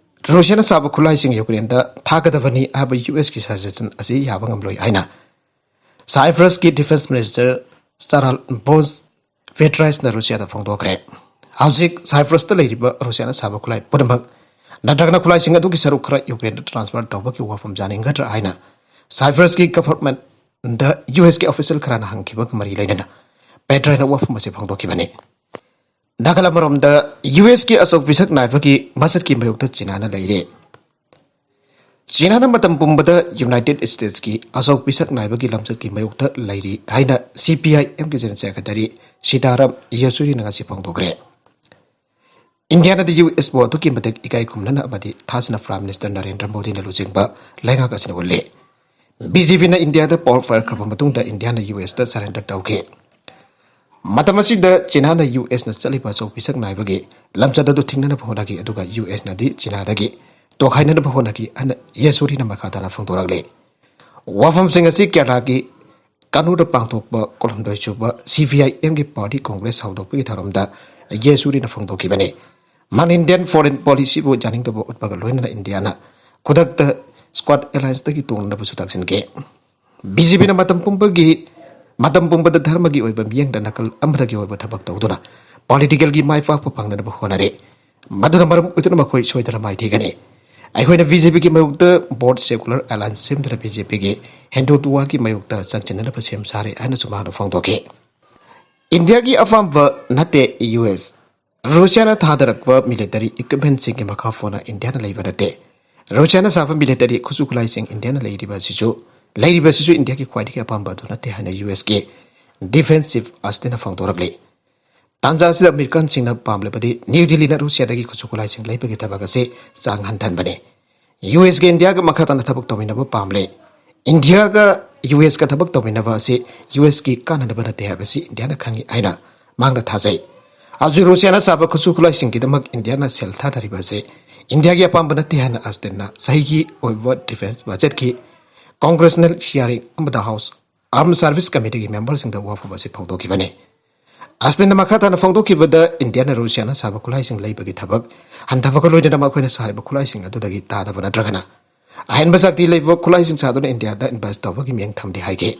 ꯔꯨꯁꯤꯌꯥꯅ ꯁꯥꯕ ꯈꯨꯠꯂꯥꯏꯁꯤꯡ ꯌꯨꯀ꯭ꯔꯦꯟꯗ ꯊꯥꯒꯗꯕꯅꯤ ꯍꯥꯏꯕ ꯌꯨ ꯑꯦꯁꯀꯤ ꯁꯖꯦꯁꯟ ꯑꯁꯤ ꯌꯥꯕ ꯉꯝꯂꯣꯏ ꯍꯥꯏꯅ ꯁꯥꯏꯄ꯭ꯔꯁꯀꯤ ꯗꯤꯐꯦꯟꯁ ꯃꯤꯅꯤꯁꯇꯔ ꯁꯥꯔꯥꯜ ꯕꯣꯟꯁ ꯐꯦꯇ꯭ꯔꯥꯏꯁꯅ ꯔꯨꯁꯤꯌꯥꯗ ꯐꯣꯡꯗꯣꯛꯈ꯭ꯔꯦ꯫ ꯍꯧꯖꯤꯛ ꯁꯥꯏꯄ꯭ꯔꯁꯇ ꯂꯩꯔꯤꯕ ꯔꯨꯁꯤꯌꯥꯅ ꯁꯥꯕ ꯈꯨꯠꯂꯥꯏ ꯄꯨꯝꯅꯃꯛ ꯅꯠꯇ꯭ꯔꯒꯅ ꯈꯨꯠꯂꯥꯏꯁꯤꯡ ꯑꯗꯨꯒꯤ ꯁꯔꯨꯛ ꯈꯔ ꯌꯨꯀ꯭ꯔꯦꯟꯗ ꯇ꯭ꯔꯥꯟꯁꯐꯔ ꯇꯧꯕꯒꯤ ꯋꯥꯐꯝ ꯌꯥꯅꯤꯡꯒꯗ꯭ꯔꯥ ꯍꯥꯏꯅ ꯁꯥꯏꯄ꯭ꯔꯁꯀꯤ ꯒꯚꯔꯟꯃꯦꯟꯗ ꯌꯨ ꯑꯦꯁꯀꯤ ꯑꯣꯐꯤꯁꯤꯌꯦꯜ ꯈꯔꯅ ꯍꯪꯈꯤꯕꯒ ꯃꯔꯤ ꯂꯩꯅꯅ ꯄꯦꯇ꯭ꯔꯥꯏꯅ ꯋꯥꯐꯝ ꯑꯁꯤ ꯐꯣꯡꯗꯣꯛꯈꯤꯕꯅꯤ꯫ ꯅꯥꯀꯜ ꯑꯃꯔꯣꯝꯗ ꯌꯨ ꯑꯦꯁꯀꯤ ꯑꯆꯧ ꯄꯤꯁꯛ ꯅꯥꯏꯕꯒꯤ ꯃꯁꯛꯀꯤ ꯃꯥꯌꯣꯛꯇ ꯆꯤꯅꯥꯅ ꯂꯩꯔꯦ꯫ ꯆꯤꯅꯥꯅ ꯃꯇꯝ ꯄꯨꯝꯕꯗ ꯌꯨꯅꯥꯏꯇꯦꯗ ꯁ꯭ꯇꯦꯠꯁꯀꯤ ꯑꯆꯧ ꯄꯤꯁꯛ ꯅꯥꯏꯕꯒꯤ ꯂꯝꯆꯠꯀꯤ ꯃꯥꯌꯣꯛꯇ ꯂꯩꯔꯤ ꯍꯥꯏꯅ ꯁꯤ ꯄꯤ ꯑꯥꯏ ꯑꯦꯝꯒꯤ ꯖꯦꯅꯔꯦꯜ ꯁꯦꯀ꯭ꯔꯦꯇꯔꯤ ꯁꯤꯇꯥꯔꯥꯝ ꯌꯦꯆꯨꯔꯤꯅ ꯉꯁꯤ ꯐꯣꯡꯗꯣꯛꯈ꯭ꯔꯦ꯫ ꯏꯟꯗꯤꯌꯥꯅꯗꯤ ꯌꯨ ꯑꯦꯁꯄꯨ ꯑꯗꯨꯛꯀꯤ ꯃꯇꯤꯛ ꯏꯀꯥꯏ ꯈꯨꯝꯅꯅ ꯑꯃꯗꯤ ꯊꯥꯖꯅ ꯄ꯭ꯔꯥꯏꯝ ꯃꯤꯅꯤꯁꯇꯔ ꯅꯔꯦꯟꯗ꯭ꯔ ꯃꯣꯗꯤꯅ ꯂꯨꯆꯤꯡꯕ ꯂꯩꯉꯥꯛ ꯑꯁꯤꯅ ꯎꯠꯂꯤ꯫ ꯕꯤ ꯖꯦ ꯄꯤꯅ ꯏꯟꯗꯤꯌꯥꯗ ꯄꯋꯥꯔ ꯄꯥꯏꯔꯛꯈ꯭ꯔꯕ ꯃꯇꯨꯡꯗ ꯏꯟꯗꯤꯌꯥꯅ ꯌꯨ ꯑꯦꯁꯇ ꯁꯔꯦꯟꯗꯔ ꯇꯧꯈꯤ꯫ ꯃꯇꯝ ꯑꯁꯤꯗ ꯆꯤꯅꯥꯅ ꯌꯨ ꯑꯦꯁꯅ ꯆꯠꯂꯤꯕ ꯑꯆꯧ ꯄꯤꯁꯛ ꯅꯥꯏꯕꯒꯤ ꯂꯝꯆꯠ ꯑꯗꯨ ꯊꯤꯡꯅꯅꯕ ꯍꯣꯠꯅꯈꯤ, ꯑꯗꯨꯒ ꯌꯨ ꯑꯦꯁꯅꯗꯤ ꯆꯤꯅꯥꯗꯒꯤ ꯇꯣꯈꯥꯏꯅꯅꯕ ꯍꯣꯠꯅꯈꯤ ꯍꯥꯏꯅ ꯌꯦꯆꯨꯔꯤꯅ ꯃꯈꯥ ꯇꯥꯅ ꯐꯣꯡꯗꯣꯔꯛꯂꯤ꯫ ꯋꯥꯐꯝꯁꯤꯡ ꯑꯁꯤ ꯀꯦꯔꯂꯥꯒꯤ ꯀꯥꯅꯨꯗ ꯄꯥꯡꯊꯣꯛꯄ ꯀꯨꯟꯍꯨꯝꯗꯣꯏ ꯁꯨꯕ ꯁꯤ ꯄꯤ ꯑꯥꯏ ꯑꯦꯝꯒꯤ ꯄꯥꯔꯇꯤ ꯀꯣꯡꯒ꯭ꯔꯦꯁ ꯍꯧꯗꯣꯛꯄꯒꯤ ꯊꯧꯔꯝꯗ ꯌꯦꯆꯨꯔꯤꯅ ꯐꯣꯡꯗꯣꯛꯈꯤꯕꯅꯤ꯫ ꯃꯥꯅ ꯏꯟꯗꯤꯌꯟ ꯐꯣꯔꯦꯟ ꯄꯣꯂꯤꯁꯤꯕꯨ ꯌꯥꯅꯤꯡꯗꯕ ꯎꯠꯄꯒ ꯂꯣꯏꯅꯅ ꯏꯟꯗꯤꯌꯥꯅ ꯈꯨꯗꯛꯇ ꯁ꯭ꯀ꯭ꯋꯥꯠ ꯑꯦꯂꯥꯌꯟꯁꯇꯒꯤ ꯇꯣꯛꯅꯅꯕꯁꯨ ꯇꯛꯁꯤꯟꯈꯤ꯫ ꯕꯤ ꯖꯦ ꯄꯤꯅ ꯃꯇꯝ ꯄꯨꯝꯕꯒꯤ, ꯃꯇꯝ ꯄꯨꯝꯕꯗ ꯙꯔꯃꯒꯤ ꯑꯣꯏꯕ ꯃꯤꯠꯌꯦꯡꯗ ꯅꯥꯀꯜ ꯑꯃꯗꯒꯤ ꯑꯣꯏꯕ ꯊꯕꯛ ꯇꯧꯗꯨꯅ ꯄꯣꯂꯤꯇꯤꯀꯦꯜꯒꯤ ꯃꯥꯏ ꯄꯥꯛꯄ ꯐꯪꯅꯅꯕ ꯍꯣꯠꯅꯔꯤ꯫ ꯃꯗꯨꯅ ꯃꯔꯝ ꯑꯣꯏꯗꯨꯅ ꯃꯈꯣꯏ ꯁꯣꯏꯗꯅ ꯃꯥꯏꯊꯤꯒꯅꯤ꯫ ꯑꯩꯈꯣꯏꯅ ꯕꯤ ꯖꯦ ꯄꯤꯒꯤ ꯃꯥꯌꯣꯛꯇ ꯕ꯭ꯔꯣꯗ ꯁꯦꯀꯨꯂꯔ ꯑꯦꯂꯥꯌꯟꯁ ꯁꯦꯝꯗꯨꯅ ꯕꯤ ꯖꯦ ꯄꯤꯒꯤ ꯍꯤꯟꯗꯨꯇ꯭ꯋꯥꯒꯤ ꯃꯥꯌꯣꯛꯇ ꯆꯪꯁꯤꯟꯅꯅꯕ ꯁꯦꯝ ꯁꯥꯔꯦ ꯍꯥꯏꯅꯁꯨ ꯃꯍꯥꯛꯅ ꯐꯣꯡꯗꯣꯛꯈꯤ꯫ ꯏꯟꯗꯤꯌꯥꯒꯤ ꯑꯄꯥꯝꯕ ꯅꯠꯇꯦ ꯌꯨ ꯑꯦꯁ꯫ ꯔꯨꯁꯤꯌꯥꯅ ꯊꯥꯗꯔꯛꯄ ꯃꯤꯂꯤꯇꯔꯤ ꯏꯀ꯭ꯋꯤꯞꯃꯦꯟꯁꯤꯡꯒꯤ ꯃꯈꯥ ꯄꯣꯟꯅ ꯏꯟꯗꯤꯌꯥꯅ ꯂꯩꯕ ꯅꯠꯇꯦ꯫ ꯔꯨꯁꯤꯌꯥꯅ ꯁꯥꯕ ꯃꯤꯂꯤꯇꯔꯤ ꯈꯨꯠꯁꯨ ꯈꯨꯠꯂꯥꯏꯁꯤꯡ ꯏꯟꯗꯤꯌꯥꯅ ꯂꯩꯔꯤꯕ ꯑꯁꯤꯁꯨ, ꯂꯩꯔꯤꯕ ꯑꯁꯤꯁꯨ ꯏꯟꯗꯤꯌꯥꯒꯤ ꯈ꯭ꯋꯥꯏꯗꯒꯤ ꯑꯄꯥꯝꯕ ꯑꯗꯨ ꯅꯠꯇꯦ ꯍꯥꯏꯅ ꯌꯨ ꯑꯦꯁꯀꯤ ꯗꯤꯐꯦꯟꯁ ꯆꯤꯐ ꯑꯁꯇꯤꯟꯅ ꯐꯣꯡꯗꯣꯔꯛꯂꯤ꯫ ꯇꯥꯟꯖꯥ ꯑꯁꯤꯗ ꯑꯃꯦꯔꯤꯀꯟꯁꯤꯡꯅ ꯄꯥꯝꯂꯕꯗꯤ ꯅ꯭ꯌꯨ ꯗꯤꯜꯂꯤꯅ ꯔꯨꯁꯤꯌꯥꯗꯒꯤ ꯈꯨꯠꯁꯨ ꯈꯨꯠꯂꯥꯏꯁꯤꯡ ꯂꯩꯕꯒꯤ ꯊꯕꯛ ꯑꯁꯤ ꯆꯥꯡ ꯍꯟꯊꯍꯟꯕꯅꯤ꯫ ꯌꯨ ꯑꯦꯁꯀ ꯏꯟꯗꯤꯌꯥꯒ ꯃꯈꯥ ꯇꯥꯅ ꯊꯕꯛ ꯇꯧꯃꯤꯟꯅꯕ ꯄꯥꯝꯂꯦ꯫ ꯏꯟꯗꯤꯌꯥꯒ ꯌꯨ ꯑꯦꯁꯀ ꯊꯕꯛ ꯇꯧꯃꯤꯟꯅꯕ ꯑꯁꯤ ꯌꯨ ꯑꯦꯁꯀꯤ ꯀꯥꯟꯅꯅꯕ ꯅꯠꯇꯦ ꯍꯥꯏꯕꯁꯤ ꯏꯟꯗꯤꯌꯥꯅ ꯈꯪꯏ ꯍꯥꯏꯅ ꯃꯍꯥꯛꯅ ꯊꯥꯖꯩ꯫ ꯍꯧꯖꯤꯛ ꯔꯨꯁꯤꯌꯥꯅ ꯁꯥꯕ ꯈꯨꯠꯁꯨ ꯈꯨꯠꯂꯥꯏꯁꯤꯡꯒꯤꯗꯃꯛ ꯏꯟꯗꯤꯌꯥꯅ ꯁꯦꯜ ꯊꯥꯗꯔꯤꯕ ꯑꯁꯤ ꯏꯟꯗꯤꯌꯥꯒꯤ ꯑꯄꯥꯝꯕ ꯅꯠꯇꯦ ꯍꯥꯏꯅ ꯑꯁꯇꯤꯟꯅ ꯆꯍꯤꯒꯤ ꯑꯣꯏꯕ ꯗꯤꯐꯦꯟꯁ ꯕꯖꯦꯠꯀꯤ ꯀꯣꯡꯒ꯭ꯔꯦꯁꯅꯦꯜ ꯍꯤꯌꯥꯔꯤꯡ ꯑꯃꯗ ꯍꯥꯎꯁ ꯑꯥꯔꯝ ꯁꯥꯔꯚꯤꯁ ꯀꯃꯤꯇꯤꯒꯤ ꯃꯦꯝꯕꯔꯁꯤꯡꯗ ꯋꯥꯐꯝ ꯑꯁꯤ ꯐꯣꯡꯗꯣꯛꯈꯤꯕꯅꯤ꯫ ꯑꯁꯇꯤꯟꯅ ꯃꯈꯥ ꯇꯥꯅ ꯐꯣꯡꯗꯣꯛꯈꯤꯕꯗ, ꯏꯟꯗꯤꯌꯥꯅ ꯔꯨꯁꯤꯌꯥꯅ ꯁꯥꯕ ꯈꯨꯠꯂꯥꯏꯁꯤꯡ ꯂꯩꯕꯒꯤ ꯊꯕꯛ ꯍꯟꯊꯕꯒ ꯂꯣꯏꯅꯅ ꯃꯈꯣꯏꯅ ꯁꯥꯔꯤꯕ ꯈꯨꯠꯂꯥꯏꯁꯤꯡ ꯑꯗꯨꯗꯒꯤ ꯇꯥꯗꯕ ꯅꯠꯇ꯭ꯔꯒꯅ ꯑꯍꯦꯟꯕ ꯁꯛꯇꯤ ꯂꯩꯕ ꯈꯨꯠꯂꯥꯏꯁꯤꯡ ꯁꯥꯗꯨꯅ ꯏꯟꯗꯤꯌꯥꯗ ꯏꯟꯚꯦꯁ꯭ꯠ ꯇꯧꯕꯒꯤ ꯃꯤꯠꯌꯦꯡ ꯊꯝꯂꯤ ꯍꯥꯏꯈꯤ꯫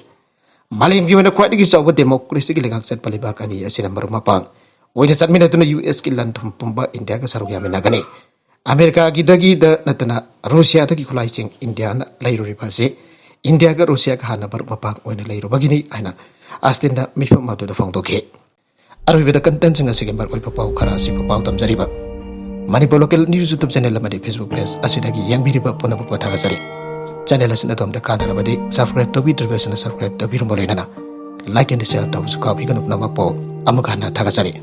ꯃꯥꯂꯦꯝꯒꯤ ꯑꯣꯏꯅ ꯈ꯭ꯋꯥꯏꯗꯒꯤ ꯆꯥꯎꯕ ꯗꯦꯃꯣꯀ꯭ꯔꯦꯁꯤꯒꯤ ꯂꯩꯉꯥꯛ ꯆꯠꯄ ꯂꯩꯕꯥꯛ ꯑꯅꯤ ꯑꯁꯤꯅ ꯃꯔꯨꯞ ꯃꯄꯥꯡ ꯑꯣꯏꯅ ꯆꯠꯃꯤꯟꯅꯗꯨꯅ ꯌꯨ ꯑꯦꯁꯀꯤ ꯂꯟ ꯊꯨꯝ ꯄꯨꯝꯕ ꯏꯟꯗꯤꯌꯥꯒ ꯁꯔꯨꯛ ꯌꯥꯃꯤꯟꯅꯒꯅꯤ꯫ ꯑꯃꯦꯔꯤꯀꯥꯒꯤꯗꯒꯤꯗ ꯅꯠꯇꯅ ꯔꯨꯁꯤꯌꯥꯗꯒꯤ ꯈꯨꯠꯂꯥꯏꯁꯤꯡ ꯏꯟꯗꯤꯌꯥꯅ ꯂꯩꯔꯨꯔꯤꯕ ꯑꯁꯤ ꯏꯟꯗꯤꯌꯥꯒ ꯔꯨꯁꯤꯌꯥꯒ ꯍꯥꯟꯅ ꯃꯔꯨꯞ ꯃꯄꯥꯡ ꯑꯣꯏꯅ ꯂꯩꯔꯨꯕꯒꯤꯅꯤ ꯍꯥꯏꯅ ꯑꯥꯁꯇꯤꯟꯅ ꯃꯤꯐꯝ ꯑꯗꯨꯗ ꯐꯣꯡꯗꯣꯛꯈꯤ꯫ ꯑꯔꯣꯏꯕꯗ contentꯁꯤꯡ ꯑꯁꯤꯒꯤ ꯃꯔꯨꯑꯣꯏꯕ ꯄꯥꯎ ꯈꯔ ꯑꯁꯤꯕꯨ ꯄꯥꯎ ꯇꯝꯖꯔꯤꯕ Manipur Local News YouTube channel ꯑꯃꯗꯤ Facebook page ꯑꯁꯤꯗꯒꯤ ꯌꯦꯡꯕꯤꯔꯤꯕ ꯄꯨꯝꯅꯃꯛꯄꯨ ꯊꯥꯒꯠꯆꯔꯤ꯫ Channel ꯑꯁꯤꯅ ꯑꯗꯣꯝꯗ ꯀꯥꯟꯅꯅꯕꯗꯤ subscribe ꯇꯧꯕꯤꯗ꯭ꯔꯤꯕꯁꯤꯅ subscribe ꯇꯧꯕꯤꯔꯝꯕ ꯂꯣꯏꯅꯅ like and share ꯇꯧꯕꯁꯨ ꯀꯥꯎꯕꯤꯒꯅꯨ꯫ ꯄꯨꯝꯅꯃꯛꯄꯨ ꯑꯃꯨꯛ ꯍꯟꯅ ꯊꯥꯒꯠꯆꯔꯤ꯫